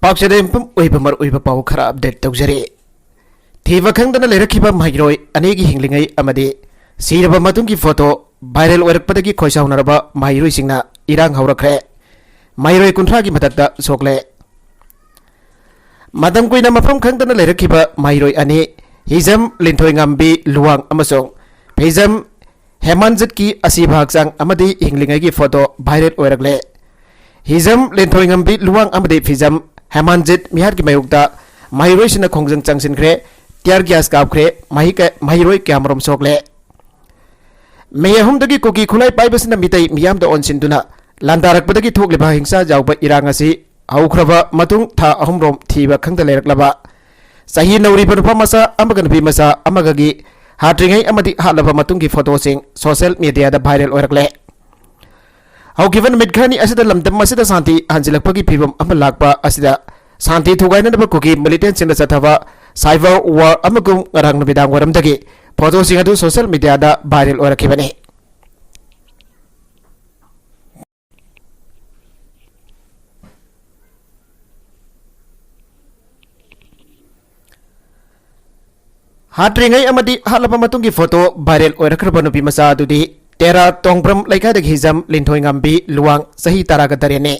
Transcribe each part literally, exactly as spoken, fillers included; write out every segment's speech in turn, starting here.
Oxidant ꯄꯨꯝ ꯑꯣꯏꯕ ꯃꯔꯨꯑꯣꯏꯕ ꯄꯥꯎ ꯈꯔ ꯑꯞꯗꯦꯠ ꯇꯧꯖꯔꯤ꯫ ꯊꯤꯕ ꯈꯪꯗꯅ ꯂꯩꯔꯛꯈꯤꯕ ꯃꯍꯩꯔꯣꯏ ꯑꯅꯤꯒꯤ ꯍꯤꯡꯂꯤꯉꯩ ꯑꯃꯗꯤ ꯁꯤꯔꯕ ꯃꯇꯨꯡꯒꯤ ꯐꯣꯇꯣ ꯚꯥꯏꯔꯦꯜ ꯑꯣꯏꯔꯛꯄꯗꯒꯤ ꯈꯣꯏꯁꯥꯎꯅꯔꯕ ꯃꯍꯩꯔꯣꯏꯁꯤꯡꯅ ꯏꯔꯥꯡ ꯍꯧꯔꯛꯈ꯭ꯔꯦ꯫ ꯃꯍꯩꯔꯣꯏ ꯀꯨꯟꯊ꯭ꯔꯥꯒꯤ ꯃꯊꯛꯇ ꯁꯣꯛꯂꯦ꯫ ꯃꯇꯝ ꯀꯨꯏꯅ ꯃꯐꯝ ꯈꯪꯗꯅ ꯂꯩꯔꯛꯈꯤꯕ ꯃꯍꯩꯔꯣꯏ ꯑꯅꯤ, ꯍꯤꯖꯝ ꯂꯤꯟꯊꯣꯏꯉꯝꯕꯤ ꯂꯨꯋꯥꯡ ꯑꯃꯁꯨꯡ ꯐꯤꯖꯝ ꯍꯦꯃꯥꯟꯖꯤꯠꯀꯤ ꯑꯁꯤꯕ ꯍꯛꯆꯥꯡ ꯑꯃꯗꯤ ꯍꯤꯡꯂꯤꯉꯩꯒꯤ ꯐꯣꯇꯣ ꯚꯥꯏꯔꯦꯜ ꯑꯣꯏꯔꯛꯂꯦ꯫ ꯍꯤꯖꯝ ꯂꯤꯟꯊꯣꯏꯉꯝꯕꯤ ꯂꯨꯋꯥꯡ ꯑꯃꯗꯤ ꯐꯤꯖꯝ ꯍꯦꯃꯥꯟꯖꯤꯠ ꯃꯤꯍꯥꯠꯀꯤ ꯃꯥꯌꯣꯛꯇ ꯃꯍꯩꯔꯣꯏꯁꯤꯡꯅ ꯈꯣꯡꯖꯪ ꯆꯪꯁꯤꯟꯈ꯭ꯔꯦ, tear gas ꯀꯥꯞꯈ꯭ꯔꯦ, ꯃꯍꯩ ꯀ-, ꯃꯍꯩꯔꯣꯏ ꯀꯌꯥꯃꯔꯨꯝ ꯁꯣꯛꯂꯦ꯫ ꯃꯦ ꯑꯍꯨꯝꯗꯒꯤ ꯀꯨꯀꯤ ꯈꯨꯠꯂꯥꯏ ꯄꯥꯏꯕꯁꯤꯅ ꯃꯤꯇꯩ ꯃꯤꯌꯥꯝꯗ ꯑꯣꯟꯁꯤꯟꯗꯨꯅ ꯂꯥꯟꯗꯥꯔꯛꯄꯗꯒꯤ ꯊꯣꯛꯂꯤꯕ ꯍꯤꯡꯁꯥ ꯌꯥꯎꯕ ꯏꯔꯥꯡ ꯑꯁꯤ ꯍꯧꯈ꯭ꯔꯕ ꯃꯇꯨꯡ ꯊꯥ ꯑꯍꯨꯝꯔꯣꯝ ꯊꯤꯕ ꯈꯪꯗ ꯂꯩꯔꯛꯂꯕ ꯆꯍꯤ ꯅꯧꯔꯤꯕ ꯅꯨꯄꯥ ꯃꯆꯥ ꯑꯃꯒ ꯅꯨꯄꯤ ꯃꯆꯥ ꯑꯃꯒꯒꯤ ꯍꯥꯠꯇ꯭ꯔꯤꯉꯩ ꯑꯃꯗꯤ ꯍꯥꯠꯂꯕ ꯃꯇꯨꯡꯒꯤ ꯐꯣꯇꯣꯁꯤꯡ ꯁꯣꯁꯤꯌꯦꯜ ꯃꯤꯗꯤꯌꯥꯗ ꯚꯥꯏꯔꯦꯜ ꯑꯣꯏꯔꯛꯂꯦ꯫ ꯍꯧꯈꯤꯕ ꯅꯨꯃꯤꯠ ꯈꯔꯅꯤ ꯑꯁꯤꯗ ꯂꯝꯗꯝ ꯑꯁꯤꯗ ꯁꯥꯟꯇꯤ ꯍꯟꯖꯤꯜꯂꯛꯄꯒꯤ ꯐꯤꯕꯝ ꯑꯃ ꯂꯥꯛꯄ ꯑꯁꯤꯗ ꯁꯥꯟꯇꯤ ꯊꯨꯒꯥꯏꯅꯅꯕ ꯀꯨꯀꯤ ꯃꯤꯂꯤꯇꯦꯟꯁꯤꯡꯅ ꯆꯠꯊꯕ cyber war ꯑꯃꯒꯨꯝ ꯉꯔꯥꯡ ꯅꯨꯃꯤꯗꯥꯡ ꯋꯥꯏꯔꯝꯗꯒꯤ ꯐꯣꯇꯣꯁꯤꯡ ꯑꯗꯨ ꯁꯣꯁꯤꯌꯦꯜ ꯃꯤꯗꯤꯌꯥꯗ ꯚꯥꯏꯔꯦꯜ ꯑꯣꯏꯔꯛꯈꯤꯕꯅꯤ꯫ ꯍꯥꯠꯇ꯭ꯔꯤꯉꯩ ꯑꯃꯗꯤ ꯍꯥꯠꯂꯕ ꯃꯇꯨꯡꯒꯤ ꯐꯣꯇꯣ ꯚꯥꯏꯔꯦꯜ ꯑꯣꯏꯔꯛꯈ꯭ꯔꯕ ꯅꯨꯄꯤ ꯃꯆꯥ ꯑꯗꯨꯗꯤ ꯇꯦꯔꯥ ꯇꯣꯡꯕ꯭ꯔꯝ ꯂꯩꯀꯥꯏꯗꯒꯤ ꯍꯤꯖꯝ ꯂꯤꯟꯊꯣꯏꯉꯝꯕꯤ ꯂꯨꯋꯥꯡ, ꯆꯍꯤ ꯇꯔꯥꯒ ꯇꯔꯦꯠꯅꯤ꯫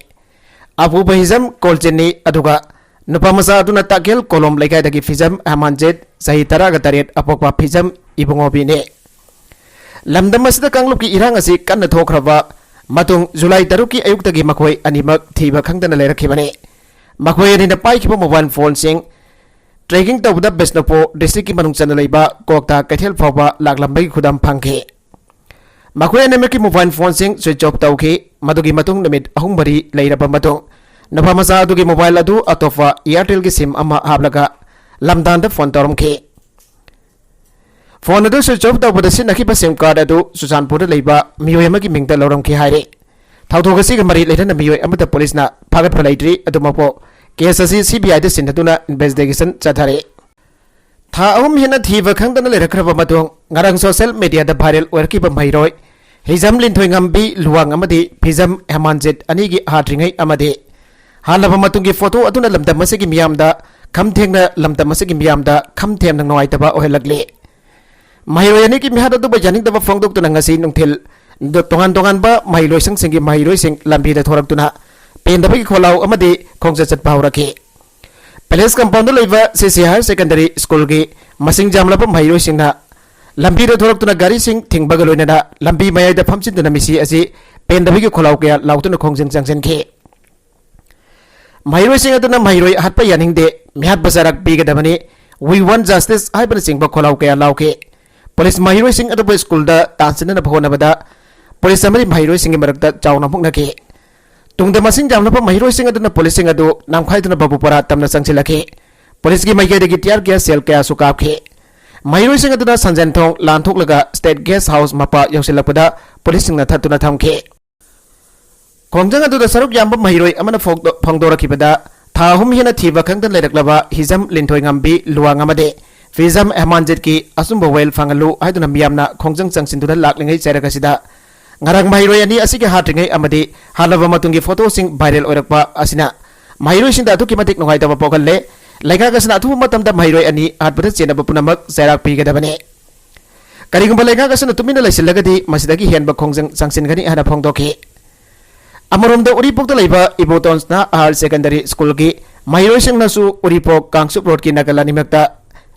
ꯑꯄꯨꯕ ꯍꯤꯖꯝ ꯀꯣꯜꯆꯤꯟꯅꯤ, ꯑꯗꯨꯒ ꯅꯨꯄꯥ ꯃꯆꯥ ꯑꯗꯨꯅ ꯇꯥꯀꯦꯜ ꯀꯣꯂꯣꯝ ꯂꯩꯀꯥꯏꯗꯒꯤ ꯐꯤꯖꯝ ꯍꯦꯃꯥꯟꯖꯤꯠ, ꯆꯍꯤ ꯇꯔꯥꯒ ꯇꯔꯦꯠ, ꯑꯄꯣꯛꯄ ꯐꯤꯖꯝ ꯏꯕꯨꯡꯉꯣꯕꯤꯅꯤ꯫ ꯂꯝꯗꯝ ꯑꯁꯤꯗ ꯀꯥꯡꯂꯨꯞꯀꯤ ꯏꯔꯥꯡ ꯑꯁꯤ ꯀꯟꯅ ꯊꯣꯛꯈ꯭ꯔꯕ ꯃꯇꯨꯡ ꯖꯨꯂꯥꯏ ꯇꯔꯨꯛꯀꯤ ꯑꯌꯨꯛꯇꯒꯤ ꯃꯈꯣꯏ ꯑꯅꯤꯃꯛ ꯊꯤꯕ ꯈꯪꯗꯅ ꯂꯩꯔꯛꯈꯤꯕꯅꯤ꯫ ꯃꯈꯣꯏ ꯑꯅꯤꯅ ꯄꯥꯏꯈꯤꯕ ꯃꯣꯕꯥꯏꯜ ꯐꯣꯟꯁꯤꯡ tracking ꯇꯧꯕꯗ ꯕꯤꯁꯅꯨꯄꯨꯔ ꯗꯤꯁꯇ꯭ꯔꯤꯛꯀꯤ ꯃꯅꯨꯡ ꯆꯟꯅ ꯂꯩꯕ ꯀ꯭ꯋꯥꯛꯇꯥ ꯀꯩꯊꯦꯜ ꯐꯥꯎꯕ ꯂꯥꯛꯂꯝꯕꯒꯤ ꯈꯨꯗꯝ ꯐꯪꯈꯤ꯫ ꯃꯈꯣꯏ ꯑꯅꯤꯃꯛꯀꯤ ꯃꯣꯕꯥꯏꯜ ꯐꯣꯟꯁꯤꯡ switch off ꯇꯧꯈꯤ꯫ ꯃꯗꯨꯒꯤ ꯃꯇꯨꯡ ꯅꯨꯃꯤꯠ ꯑꯍꯨꯝ ꯃꯔꯤ ꯂꯩꯔꯕ ꯃꯇꯨꯡ ꯅꯨꯄꯥ ꯃꯆꯥ ꯑꯗꯨꯒꯤ ꯃꯣꯕꯥꯏꯜ ꯑꯗꯨ ꯑꯇꯣꯞꯄ Airtelꯒꯤ SIM ꯑꯃ ꯍꯥꯞꯂꯒ ꯂꯝꯗꯥꯟꯗ ꯐꯣꯟ ꯇꯧꯔꯝꯈꯤ꯫ ꯐꯣꯟ ꯑꯗꯨ switch off ꯇꯧꯕꯗ ꯁꯤꯖꯤꯟꯅꯈꯤꯕ SIM card ꯑꯗꯨ ꯆꯨꯔꯆꯥꯟꯄꯨꯔꯗ ꯂꯩꯕ ꯃꯤꯑꯣꯏ ꯑꯃꯒꯤ ꯃꯤꯡꯗ ꯂꯧꯔꯝꯈꯤ ꯍꯥꯏꯔꯤ꯫ ꯊꯧꯗꯣꯛ ꯑꯁꯤꯒ ꯃꯔꯤ ꯂꯩꯅꯅ ꯃꯤꯑꯣꯏ ꯑꯃꯠꯇ ꯄꯨꯂꯤꯁꯅ ꯐꯥꯒꯠꯄ ꯂꯩꯇ꯭ꯔꯤ꯫ ꯑꯗꯨꯃꯛꯄꯨ case ꯑꯁꯤ CBIꯗ ꯁꯤꯟꯅꯗꯨꯅ investigation ꯆꯠꯊꯔꯤ꯫ ꯊꯥ ꯑꯍꯨꯝ ꯍꯦꯟꯅ ꯊꯤꯕ ꯈꯪꯗꯅ ꯂꯩꯔꯛꯈ꯭ꯔꯕ ꯃꯇꯨꯡ ꯉꯔꯥꯡ social mediaꯗ viral ꯑꯣꯏꯔꯛꯈꯤꯕ ꯃꯍꯩꯔꯣꯏ ꯍꯤꯖꯝ ꯂꯤꯟꯊꯣꯏꯉꯝꯕꯤ ꯂꯨꯋꯥꯡ ꯑꯃꯗꯤ ꯐꯤꯖꯝ ꯍꯦꯃꯥꯟꯖꯤꯠ ꯑꯅꯤꯒꯤ ꯍꯥꯠꯇ꯭ꯔꯤꯉꯩ ꯑꯃꯗꯤ ꯍꯥꯜꯂꯕ ꯃꯇꯨꯡꯒꯤ ꯐꯣꯇꯣ ꯑꯗꯨꯅ ꯂꯝꯗꯝ ꯑꯁꯤꯒꯤ ꯃꯤꯌꯥꯝꯗ ꯈꯝ ꯊꯦꯡꯅ, ꯂꯝꯗꯝ ꯑꯁꯤꯒꯤ ꯃꯤꯌꯥꯝꯗ ꯈꯝ ꯊꯦꯡꯅ ꯅꯨꯡꯉꯥꯏꯇꯕ ꯑꯣꯏꯍꯜꯂꯛꯂꯤ꯫ ꯃꯍꯩꯔꯣꯏ ꯑꯅꯤꯒꯤ ꯃꯤꯍꯥꯠ ꯑꯗꯨꯕꯨ ꯌꯥꯅꯤꯡꯗꯕ ꯐꯣꯡꯗꯣꯛꯇꯨꯅ ꯉꯁꯤ ꯅꯨꯡꯊꯤꯜ ꯇꯣꯉꯥꯟ ꯇꯣꯉꯥꯟꯕ ꯃꯍꯩ ꯂꯣꯏꯁꯪꯁꯤꯡꯒꯤ ꯃꯍꯩꯔꯣꯏꯁꯤꯡ ꯂꯝꯕꯤꯗ ꯊꯣꯔꯛꯇꯨꯅ ꯄꯦꯟꯗꯕꯒꯤ ꯈꯣꯜꯂꯥꯎ ꯑꯃꯗꯤ ꯈꯣꯡꯆꯠ ꯆꯠꯄ ꯍꯧꯔꯛꯈꯤ꯫ ꯄꯦꯂꯦꯁ ꯀꯝꯄꯥꯎꯟꯗ ꯂꯩꯕ ꯁꯤ ꯁꯤ ꯍꯥꯌꯔ ꯁꯦꯀꯦꯟꯗꯔꯤ ꯁ꯭ꯀꯨꯜꯒꯤ ꯃꯁꯤꯡ ꯌꯥꯝꯂꯕ ꯃꯍꯩꯔꯣꯏꯁꯤꯡꯅ ꯂꯝꯕꯤꯗ ꯊꯣꯔꯛꯇꯨꯅ ꯒꯥꯔꯤꯁꯤꯡ ꯊꯤꯡꯕꯒ ꯂꯣꯏꯅꯅ ꯂꯝꯕꯤ ꯃꯌꯥꯏꯗ ꯐꯝꯖꯤꯟꯗꯨꯅ ꯃꯤꯁꯤ ꯑꯁꯤ ꯄꯦꯟꯗꯕꯒꯤ ꯈꯣꯜꯂꯥꯎ ꯀꯌꯥ ꯂꯥꯎꯗꯨꯅ ꯈꯣꯡꯖꯪ ꯆꯪꯁꯤꯟꯈꯤ꯫ ꯃꯍꯩꯔꯣꯏꯁꯤꯡ ꯑꯗꯨꯅ ꯃꯍꯩꯔꯣꯏ ꯍꯥꯠꯄ ꯌꯥꯅꯤꯡꯗꯦ, ꯃꯤꯍꯥꯠꯄ ꯆꯩꯔꯥꯛ ꯄꯤꯒꯗꯕꯅꯤ, "We want justice" ꯍꯥꯏꯕꯅꯆꯤꯡꯕ ꯈꯣꯜꯂꯥꯎ ꯀꯌꯥ ꯂꯥꯎꯈꯤ꯫ ꯄꯨꯂꯤꯁ ꯃꯍꯩꯔꯣꯏꯁꯤꯡ ꯑꯗꯨꯕꯨ ꯁ꯭ꯀꯨꯜꯗ ꯇꯥꯟꯁꯤꯟꯅꯅꯕ ꯍꯣꯠꯅꯕꯗ ꯄꯨꯂꯤꯁ ꯑꯃꯗꯤ ꯃꯍꯩꯔꯣꯏꯁꯤꯡꯒꯤ ꯃꯔꯛꯇ ꯆꯥꯎꯅ ꯃꯨꯛꯅꯈꯤ꯫ ꯇꯨꯡꯗ ꯃꯁꯤꯡ ꯌꯥꯝꯂꯕ ꯃꯍꯩꯔꯣꯏꯁꯤꯡ ꯑꯗꯨꯅ ꯄꯨꯂꯤꯁꯁꯤꯡ ꯑꯗꯨ ꯅꯝꯈꯥꯏꯗꯨꯅ ꯕꯕꯨꯄꯥꯔꯥ ꯇꯝꯅ ꯆꯪꯁꯤꯜꯂꯛꯈꯤ꯫ ꯄꯨꯂꯤꯁꯀꯤ ꯃꯥꯏꯀꯩꯗꯒꯤ tear gas shell ꯀꯌꯥꯁꯨ ꯀꯥꯞꯈꯤ꯫ ꯃꯍꯩꯔꯣꯏꯁꯤꯡ ꯑꯗꯨꯅ ꯁꯟꯖꯦꯟꯊꯣꯡ ꯂꯥꯟꯊꯣꯛꯂꯒ State Guest House ꯃꯄꯥ ꯌꯧꯁꯤꯜꯂꯛꯄꯗ ꯄꯨꯂꯤꯁꯁꯤꯡꯅ ꯊꯠꯇꯨꯅ ꯊꯝꯈꯤ꯫ ꯈꯣꯡꯖꯪ ꯑꯗꯨꯗ ꯁꯔꯨꯛ ꯌꯥꯝꯕ ꯃꯍꯩꯔꯣꯏ ꯑꯃꯅ ꯐꯣꯡꯗꯣ-, ꯐꯣꯡꯗꯣꯔꯛꯈꯤꯕꯗ, ꯊꯥ ꯑꯍꯨꯝ ꯍꯦꯟꯅ ꯊꯤꯕ ꯈꯪꯗꯅ ꯂꯩꯔꯛꯂꯕ ꯍꯤꯖꯝ ꯂꯤꯟꯊꯣꯏꯉꯝꯕꯤ ꯂꯨꯋꯥꯡ ꯑꯃꯗꯤ ꯐꯤꯖꯝ ꯑꯦꯍꯃꯥꯟꯖꯤꯠꯀꯤ ꯑꯆꯨꯝꯕ ꯋꯥꯌꯦꯜ ꯐꯪꯍꯜꯂꯨ ꯍꯥꯏꯗꯨꯅ ꯃꯤꯌꯥꯝꯅ ꯈꯣꯡꯖꯪ ꯆꯪꯁꯤꯟꯗꯨꯅ ꯂꯥꯛꯂꯤꯉꯩ ꯆꯩꯔꯛ ꯑꯁꯤꯗ ꯉꯔꯥꯡ ꯃꯍꯩꯔꯣꯏ ꯑꯅꯤ ꯑꯁꯤꯒꯤ ꯍꯥꯠꯇ꯭ꯔꯤꯉꯩ ꯑꯃꯗꯤ ꯍꯥꯠꯂꯕ ꯃꯇꯨꯡꯒꯤ ꯐꯣꯇꯣꯁꯤꯡ viral ꯑꯣꯏꯔꯛꯄ ꯑꯁꯤꯅ ꯃꯍꯩꯔꯣꯏꯁꯤꯡꯗ ꯑꯗꯨꯛꯀꯤ ꯃꯇꯤꯛ ꯅꯨꯡꯉꯥꯏꯇꯕ ꯄꯣꯛꯍꯜꯂꯦ꯫ ꯂꯩꯉꯥꯛ ꯑꯁꯤꯅ ꯑꯊꯨꯕ ꯃꯇꯝꯗ ꯃꯍꯩꯔꯣꯏ ꯑꯅꯤ ꯍꯥꯠꯄꯗ ꯆꯦꯟꯅꯕ ꯄꯨꯝꯅꯃꯛ ꯆꯩꯔꯥꯛ ꯄꯤꯒꯗꯕꯅꯤ꯫ ꯀꯔꯤꯒꯨꯝꯕ ꯂꯩꯉꯥꯛ ꯑꯁꯤꯅ ꯇꯨꯃꯤꯟꯅ ꯂꯩꯁꯤꯜꯂꯒꯗꯤ ꯃꯁꯤꯗꯒꯤ ꯍꯦꯟꯕ ꯈꯣꯡꯖꯪ ꯆꯪꯁꯤꯟꯒꯅꯤ ꯍꯥꯏꯅ ꯐꯣꯡꯗꯣꯛꯈꯤ꯫ ꯑꯃꯔꯣꯝꯗ ꯎꯔꯤꯄꯣꯛꯇ ꯂꯩꯕ ꯏꯕꯣꯇꯣꯟꯁꯅꯥ ꯍꯥꯌꯔ ꯁꯦꯀꯦꯟꯗꯔꯤ ꯁ꯭ꯀꯨꯜꯒꯤ ꯃꯍꯩꯔꯣꯏꯁꯤꯡꯅꯁꯨ ꯎꯔꯤꯄꯣꯛ ꯀꯥꯡꯆꯨꯞ ꯔꯣꯗꯀꯤ ꯅꯥꯀꯜ ꯑꯅꯤꯃꯛꯇ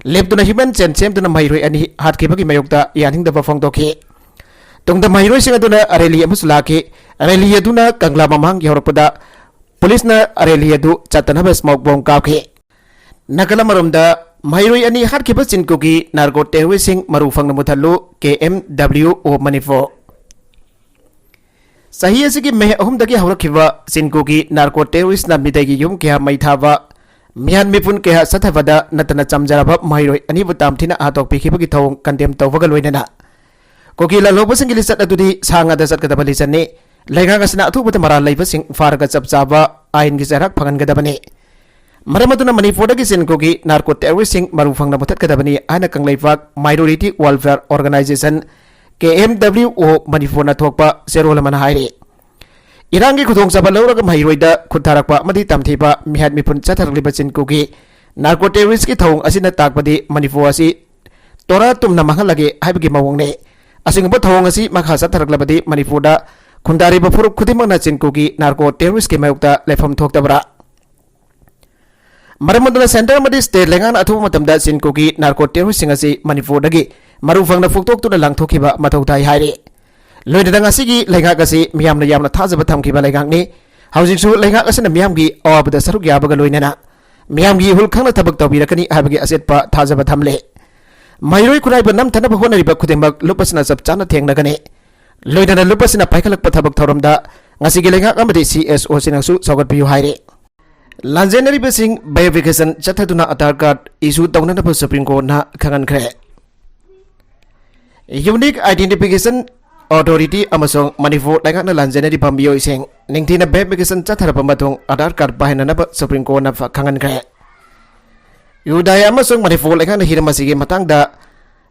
ꯂꯦꯞꯇꯨꯅ human chain ꯁꯦꯝꯗꯨꯅ ꯃꯍꯩꯔꯣꯏ ꯑꯅꯤ ꯍꯥꯠꯈꯤꯕꯒꯤ ꯃꯥꯌꯣꯛꯇ ꯌꯥꯅꯤꯡꯗꯕ ꯐꯣꯡꯗꯣꯛꯈꯤ꯫ ꯇꯨꯡꯗ ꯃꯍꯩꯔꯣꯏꯁꯤꯡ ꯑꯗꯨꯅ rally ꯑꯃꯁꯨ ꯂꯥꯛꯈꯤ꯫ Rally ꯑꯗꯨꯅ ꯀꯪꯂꯥ ꯃꯃꯥꯡ ꯌꯧꯔꯛꯄꯗ ꯄꯨꯂꯤꯁꯅ rally ꯑꯗꯨ ꯆꯠꯇꯅꯕ smoke bomb ꯀꯥꯞꯈꯤ꯫ ꯅꯥꯀꯜ ꯑꯃꯔꯣꯝꯗ ꯃꯍꯩꯔꯣꯏ ꯑꯅꯤ ꯍꯥꯠꯈꯤꯕ ꯆꯤꯟꯀꯨꯒꯤ narco terroristꯁꯤꯡ ꯃꯔꯨ ꯐꯪꯅ ꯃꯨꯊꯠꯂꯨ, K M W O Manipur. ꯆꯍꯤ ꯑꯁꯤꯒꯤ ꯃꯦ ꯑꯍꯨꯝꯗꯒꯤ ꯍꯧꯔꯛꯈꯤꯕ ꯆꯤꯟꯀꯨꯒꯤ narco terroristꯅ ꯃꯤꯇꯩꯒꯤ ꯌꯨꯝ ꯀꯌꯥ ꯃꯩ ꯊꯥꯕ, ꯃꯤꯍꯥꯠ ꯃꯤꯄꯨꯟ ꯀꯌꯥ ꯆꯠꯊꯕꯗ ꯅꯠꯇꯅ ꯆꯝꯖꯔꯕ ꯃꯍꯩꯔꯣꯏ ꯑꯅꯤꯕꯨ ꯇꯥꯝꯊꯤꯅ ꯍꯥꯠꯇꯣꯛꯄꯤꯈꯤꯕꯒꯤ ꯊꯧꯑꯣꯡ condemn ꯇꯧꯕꯒ ꯂꯣꯏꯅꯅ ꯀꯨꯀꯤ ꯂꯥꯜꯍꯧꯕꯁꯤꯡꯒꯤ ꯂꯤꯆꯠ ꯑꯗꯨꯗꯤ ꯁꯥ ꯉꯥꯗ ꯆꯠꯀꯗꯕ ꯂꯤꯆꯠꯅꯤ꯫ ꯂꯩꯉꯥꯛ ꯑꯁꯤꯅ ꯑꯊꯨꯕꯗ ꯃꯔꯥꯜ ꯂꯩꯕꯁꯤꯡ ꯐꯥꯔꯒ ꯆꯞ ꯆꯥꯕ ꯑꯥꯏꯟꯒꯤ ꯆꯩꯔꯥꯛ ꯐꯪꯍꯟꯒꯗꯕꯅꯤ꯫ ꯃꯔꯝ ꯑꯗꯨꯅ ꯃꯅꯤꯄꯨꯔꯗꯒꯤ ꯆꯤꯟꯀꯨꯒꯤ narco terroristꯁꯤꯡ ꯃꯔꯨ ꯐꯪꯅ ꯃꯨꯊꯠꯀꯗꯕꯅꯤ ꯍꯥꯏꯅ Kangleipak Minority Welfare Organisation, K M W O ꯃꯅꯤꯄꯨꯔꯅ ꯊꯣꯛꯄ ꯆꯦꯔꯣꯜ ꯑꯃꯅ ꯍꯥꯏꯔꯤ꯫ ꯏꯔꯥꯡꯒꯤ ꯈꯨꯗꯣꯡꯆꯥꯕ ꯂꯧꯔꯒ ꯃꯍꯩꯔꯣꯏꯗ ꯈꯨꯠ ꯊꯥꯔꯛꯄ ꯑꯃꯗꯤ ꯇꯝꯊꯤꯕ ꯃꯤꯍꯥꯠ ꯃꯤꯄꯨꯟ ꯆꯠꯊꯔꯛꯂꯤꯕ ꯆꯤꯟꯀꯨꯒꯤ ꯅꯥꯔꯀꯣ ꯇꯦꯔꯣꯔꯤꯁꯀꯤ ꯊꯧꯑꯣꯡ ꯑꯁꯤꯅ ꯇꯥꯛꯄꯗꯤ ꯃꯅꯤꯄꯨꯔ ꯑꯁꯤ ꯇꯣꯔꯥ ꯇꯨꯝꯅ ꯃꯥꯡꯍꯜꯂꯒꯦ ꯍꯥꯏꯕꯒꯤ ꯃꯑꯣꯡꯅꯤ꯫ ꯑꯁꯤꯒꯨꯝꯕ ꯊꯧꯑꯣꯡ ꯑꯁꯤ ꯃꯈꯥ ꯆꯠꯊꯔꯛꯂꯕꯗꯤ ꯃꯅꯤꯄꯨꯔꯗ ꯈꯨꯟꯗꯥꯔꯤꯕ ꯐꯨꯔꯨꯞ ꯈꯨꯗꯤꯡꯃꯛꯅ ꯆꯤꯟꯀꯨꯒꯤ ꯅꯥꯔꯀꯣ ꯇꯦꯔꯣꯔꯤꯁꯀꯤ ꯃꯥꯌꯣꯛꯇ ꯂꯩꯐꯝ ꯊꯣꯛꯇꯕ꯭ꯔꯥ? ꯃꯔꯝ ꯑꯗꯨꯅ ꯁꯦꯟꯇꯔ ꯑꯃꯗꯤ ꯁ꯭ꯇꯦꯠ ꯂꯩꯉꯥꯛꯅ ꯑꯊꯨꯕ ꯃꯇꯝꯗ ꯆꯤꯟꯀꯨꯒꯤ ꯅꯥꯔꯀꯣ ꯇꯦꯔꯣꯔꯤꯁꯁꯤꯡ ꯑꯁꯤ ꯃꯅꯤꯄꯨꯔꯗꯒꯤ ꯃꯔꯨ ꯐꯪꯅ ꯐꯨꯛꯇꯣꯛꯇꯨꯅ ꯂꯥꯡꯊꯣꯛꯈꯤꯕ ꯃꯊꯧ ꯇꯥꯏ ꯍꯥꯏꯔꯤ꯫ ꯂꯣꯏꯅꯅ ꯉꯁꯤꯒꯤ ꯂꯩꯉꯥꯛ ꯑꯁꯤ ꯃꯤꯌꯥꯝꯅ ꯌꯥꯝꯅ ꯊꯥꯖꯕ ꯊꯝꯈꯤꯕ ꯂꯩꯉꯥꯛꯅꯤ꯫ ꯍꯧꯖꯤꯛꯁꯨ ꯂꯩꯉꯥꯛ ꯑꯁꯤꯅ ꯃꯤꯌꯥꯝꯒꯤ ꯑꯋꯥꯕꯗ ꯁꯔꯨꯛ ꯌꯥꯕꯒ ꯂꯣꯏꯅꯅ ꯃꯤꯌꯥꯝꯒꯤ ꯏꯍꯨꯜ ꯈꯪꯅ ꯊꯕꯛ ꯇꯧꯕꯤꯔꯛꯀꯅꯤ ꯍꯥꯏꯕꯒꯤ ꯑꯆꯦꯠꯄ ꯊꯥꯖꯕ ꯊꯝꯂꯤ꯫ ꯃꯍꯩꯔꯣꯏ ꯈꯨꯠꯅꯥꯏꯕ ꯅꯝꯊꯅꯕ ꯍꯣꯠꯅꯔꯤꯕ ꯈꯨꯗꯤꯡꯃꯛ ꯂꯨꯞ ꯑꯁꯤꯅ ꯆꯞ ꯆꯥꯅ ꯊꯦꯡꯅꯒꯅꯤ꯫ ꯂꯣꯏꯅꯅ ꯂꯨꯞ ꯑꯁꯤꯅ ꯄꯥꯏꯈꯠꯂꯛꯄ ꯊꯕꯛ ꯊꯧꯔꯝꯗ ꯉꯁꯤꯒꯤ ꯂꯩꯉꯥꯛ ꯑꯃꯗꯤ ꯁꯤ ꯑꯦꯁ ꯑꯣꯁꯤꯡꯅꯁꯨ ꯁꯧꯒꯠꯄꯤꯌꯨ ꯍꯥꯏꯔꯤ꯫ ꯂꯥꯟꯖꯦꯟꯅꯔꯤꯕꯁꯤꯡ ꯚꯦꯔꯤꯐꯤꯀꯦꯁꯟ ꯆꯠꯊꯗꯨꯅ ꯑꯙꯥꯔ ꯀꯥꯔꯗ ꯏꯁꯨ ꯇꯧꯅꯅꯕ ꯁꯨꯄ꯭ꯔꯤꯝ ꯀꯣꯔꯠꯅ ꯈꯪꯍꯟꯈ꯭ꯔꯦ꯫ ꯌꯨꯅꯤꯛ ꯑꯥꯏꯗꯦꯟꯇꯤꯐꯤꯀꯦꯁꯟ ꯑꯣꯊꯣꯔꯤꯇꯤ ꯑꯃꯁꯨꯡ ꯃꯅꯤꯄꯨꯔ ꯂꯩꯉꯥꯛꯅ ꯂꯥꯟꯖꯦꯟꯅꯔꯤꯕ ꯃꯤꯑꯣꯏꯁꯤꯡ ꯅꯤꯡꯊꯤꯅ ꯚꯦꯔꯤꯐꯤꯀꯦꯁꯟ ꯆꯠꯊꯔꯕ ꯃꯇꯨꯡ ꯑꯙꯥꯔ ꯀꯥꯔꯗ ꯄꯥꯏꯍꯟꯅꯅꯕ ꯁꯨꯄ꯭ꯔꯤꯝ ꯀꯣꯔꯠꯅ ꯐ-, ꯈꯪꯍꯟꯈ꯭ꯔꯦ꯫ ꯌꯨ ꯗꯥꯏ ꯑꯃꯁꯨꯡ ꯃꯅꯤꯄꯨꯔ ꯂꯩꯉꯥꯛꯅ ꯍꯤꯔꯝ ꯑꯁꯤꯒꯤ ꯃꯇꯥꯡꯗ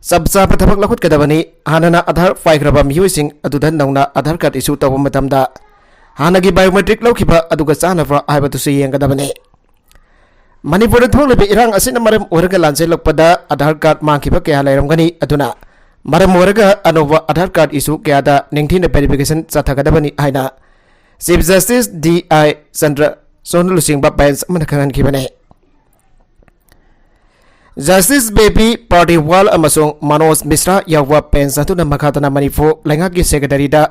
ꯆꯞ ꯆꯥꯕ ꯊꯕꯛ ꯂꯧꯈꯠꯀꯗꯕꯅꯤ꯫ ꯍꯥꯟꯅꯅ ꯑꯙꯥꯔ ꯄꯥꯏꯈ꯭ꯔꯕ ꯃꯤꯑꯣꯏꯁꯤꯡ ꯑꯗꯨꯗ ꯅꯧꯅ ꯑꯙꯥꯔ ꯀꯥꯔꯗ ꯏꯁꯨ ꯇꯧꯕ ꯃꯇꯝꯗ ꯍꯥꯟꯅꯒꯤ ꯕꯥꯏꯑꯣꯃꯦꯇ꯭ꯔꯤꯛ ꯂꯧꯈꯤꯕ ꯑꯗꯨꯒ ꯆꯥꯟꯅꯕ꯭ꯔꯥ ꯍꯥꯏꯕꯗꯨꯁꯨ ꯌꯦꯡꯒꯗꯕꯅꯤ꯫ ꯃꯅꯤꯄꯨꯔꯗ ꯊꯣꯛꯂꯤꯕ ꯏꯔꯥꯡ ꯑꯁꯤꯅ ꯃꯔꯝ ꯑꯣꯏꯔꯒ ꯂꯥꯟꯖꯦꯜꯂꯛꯄꯗ ꯑꯙꯥꯔ ꯀꯥꯔꯗ ꯃꯥꯡꯈꯤꯕ ꯀꯌꯥ ꯂꯩꯔꯝꯒꯅꯤ꯫ ꯑꯗꯨꯅ ꯃꯔꯝ ꯑꯣꯏꯔꯒ ꯑꯅꯧꯕ ꯑꯙꯥꯔ ꯀꯥꯔꯗ ꯏꯁꯨ ꯀꯌꯥꯗ ꯅꯤꯡꯊꯤꯅ ꯚꯦꯔꯤꯐꯤꯀꯦꯁꯟ ꯆꯠꯊꯒꯗꯕꯅꯤ ꯍꯥꯏꯅ ꯆꯤꯐ ꯖꯁꯇꯤꯁ ꯗꯤ ꯑꯥꯏ ꯆꯟꯗ꯭ꯔꯆꯨꯗ ꯂꯨꯆꯤꯡꯕ ꯕꯦꯟꯆ ꯑꯃꯅ ꯈꯪꯍꯟꯈꯤꯕꯅꯤ꯫ ꯖꯁꯇꯤꯁ ꯕꯦꯕꯤ ꯄꯥꯔꯗꯤꯋꯥꯜ ꯑꯃꯁꯨꯡ ꯃꯅꯣꯖ ꯃꯤꯁ꯭ꯔꯥ ꯌꯥꯎꯕ ꯕꯦꯟꯆ ꯑꯗꯨꯅ ꯃꯈꯥ ꯇꯥꯅ ꯃꯅꯤꯄꯨꯔ ꯂꯩꯉꯥꯛꯀꯤ ꯁꯦꯀ꯭ꯔꯦꯇꯔꯤꯗ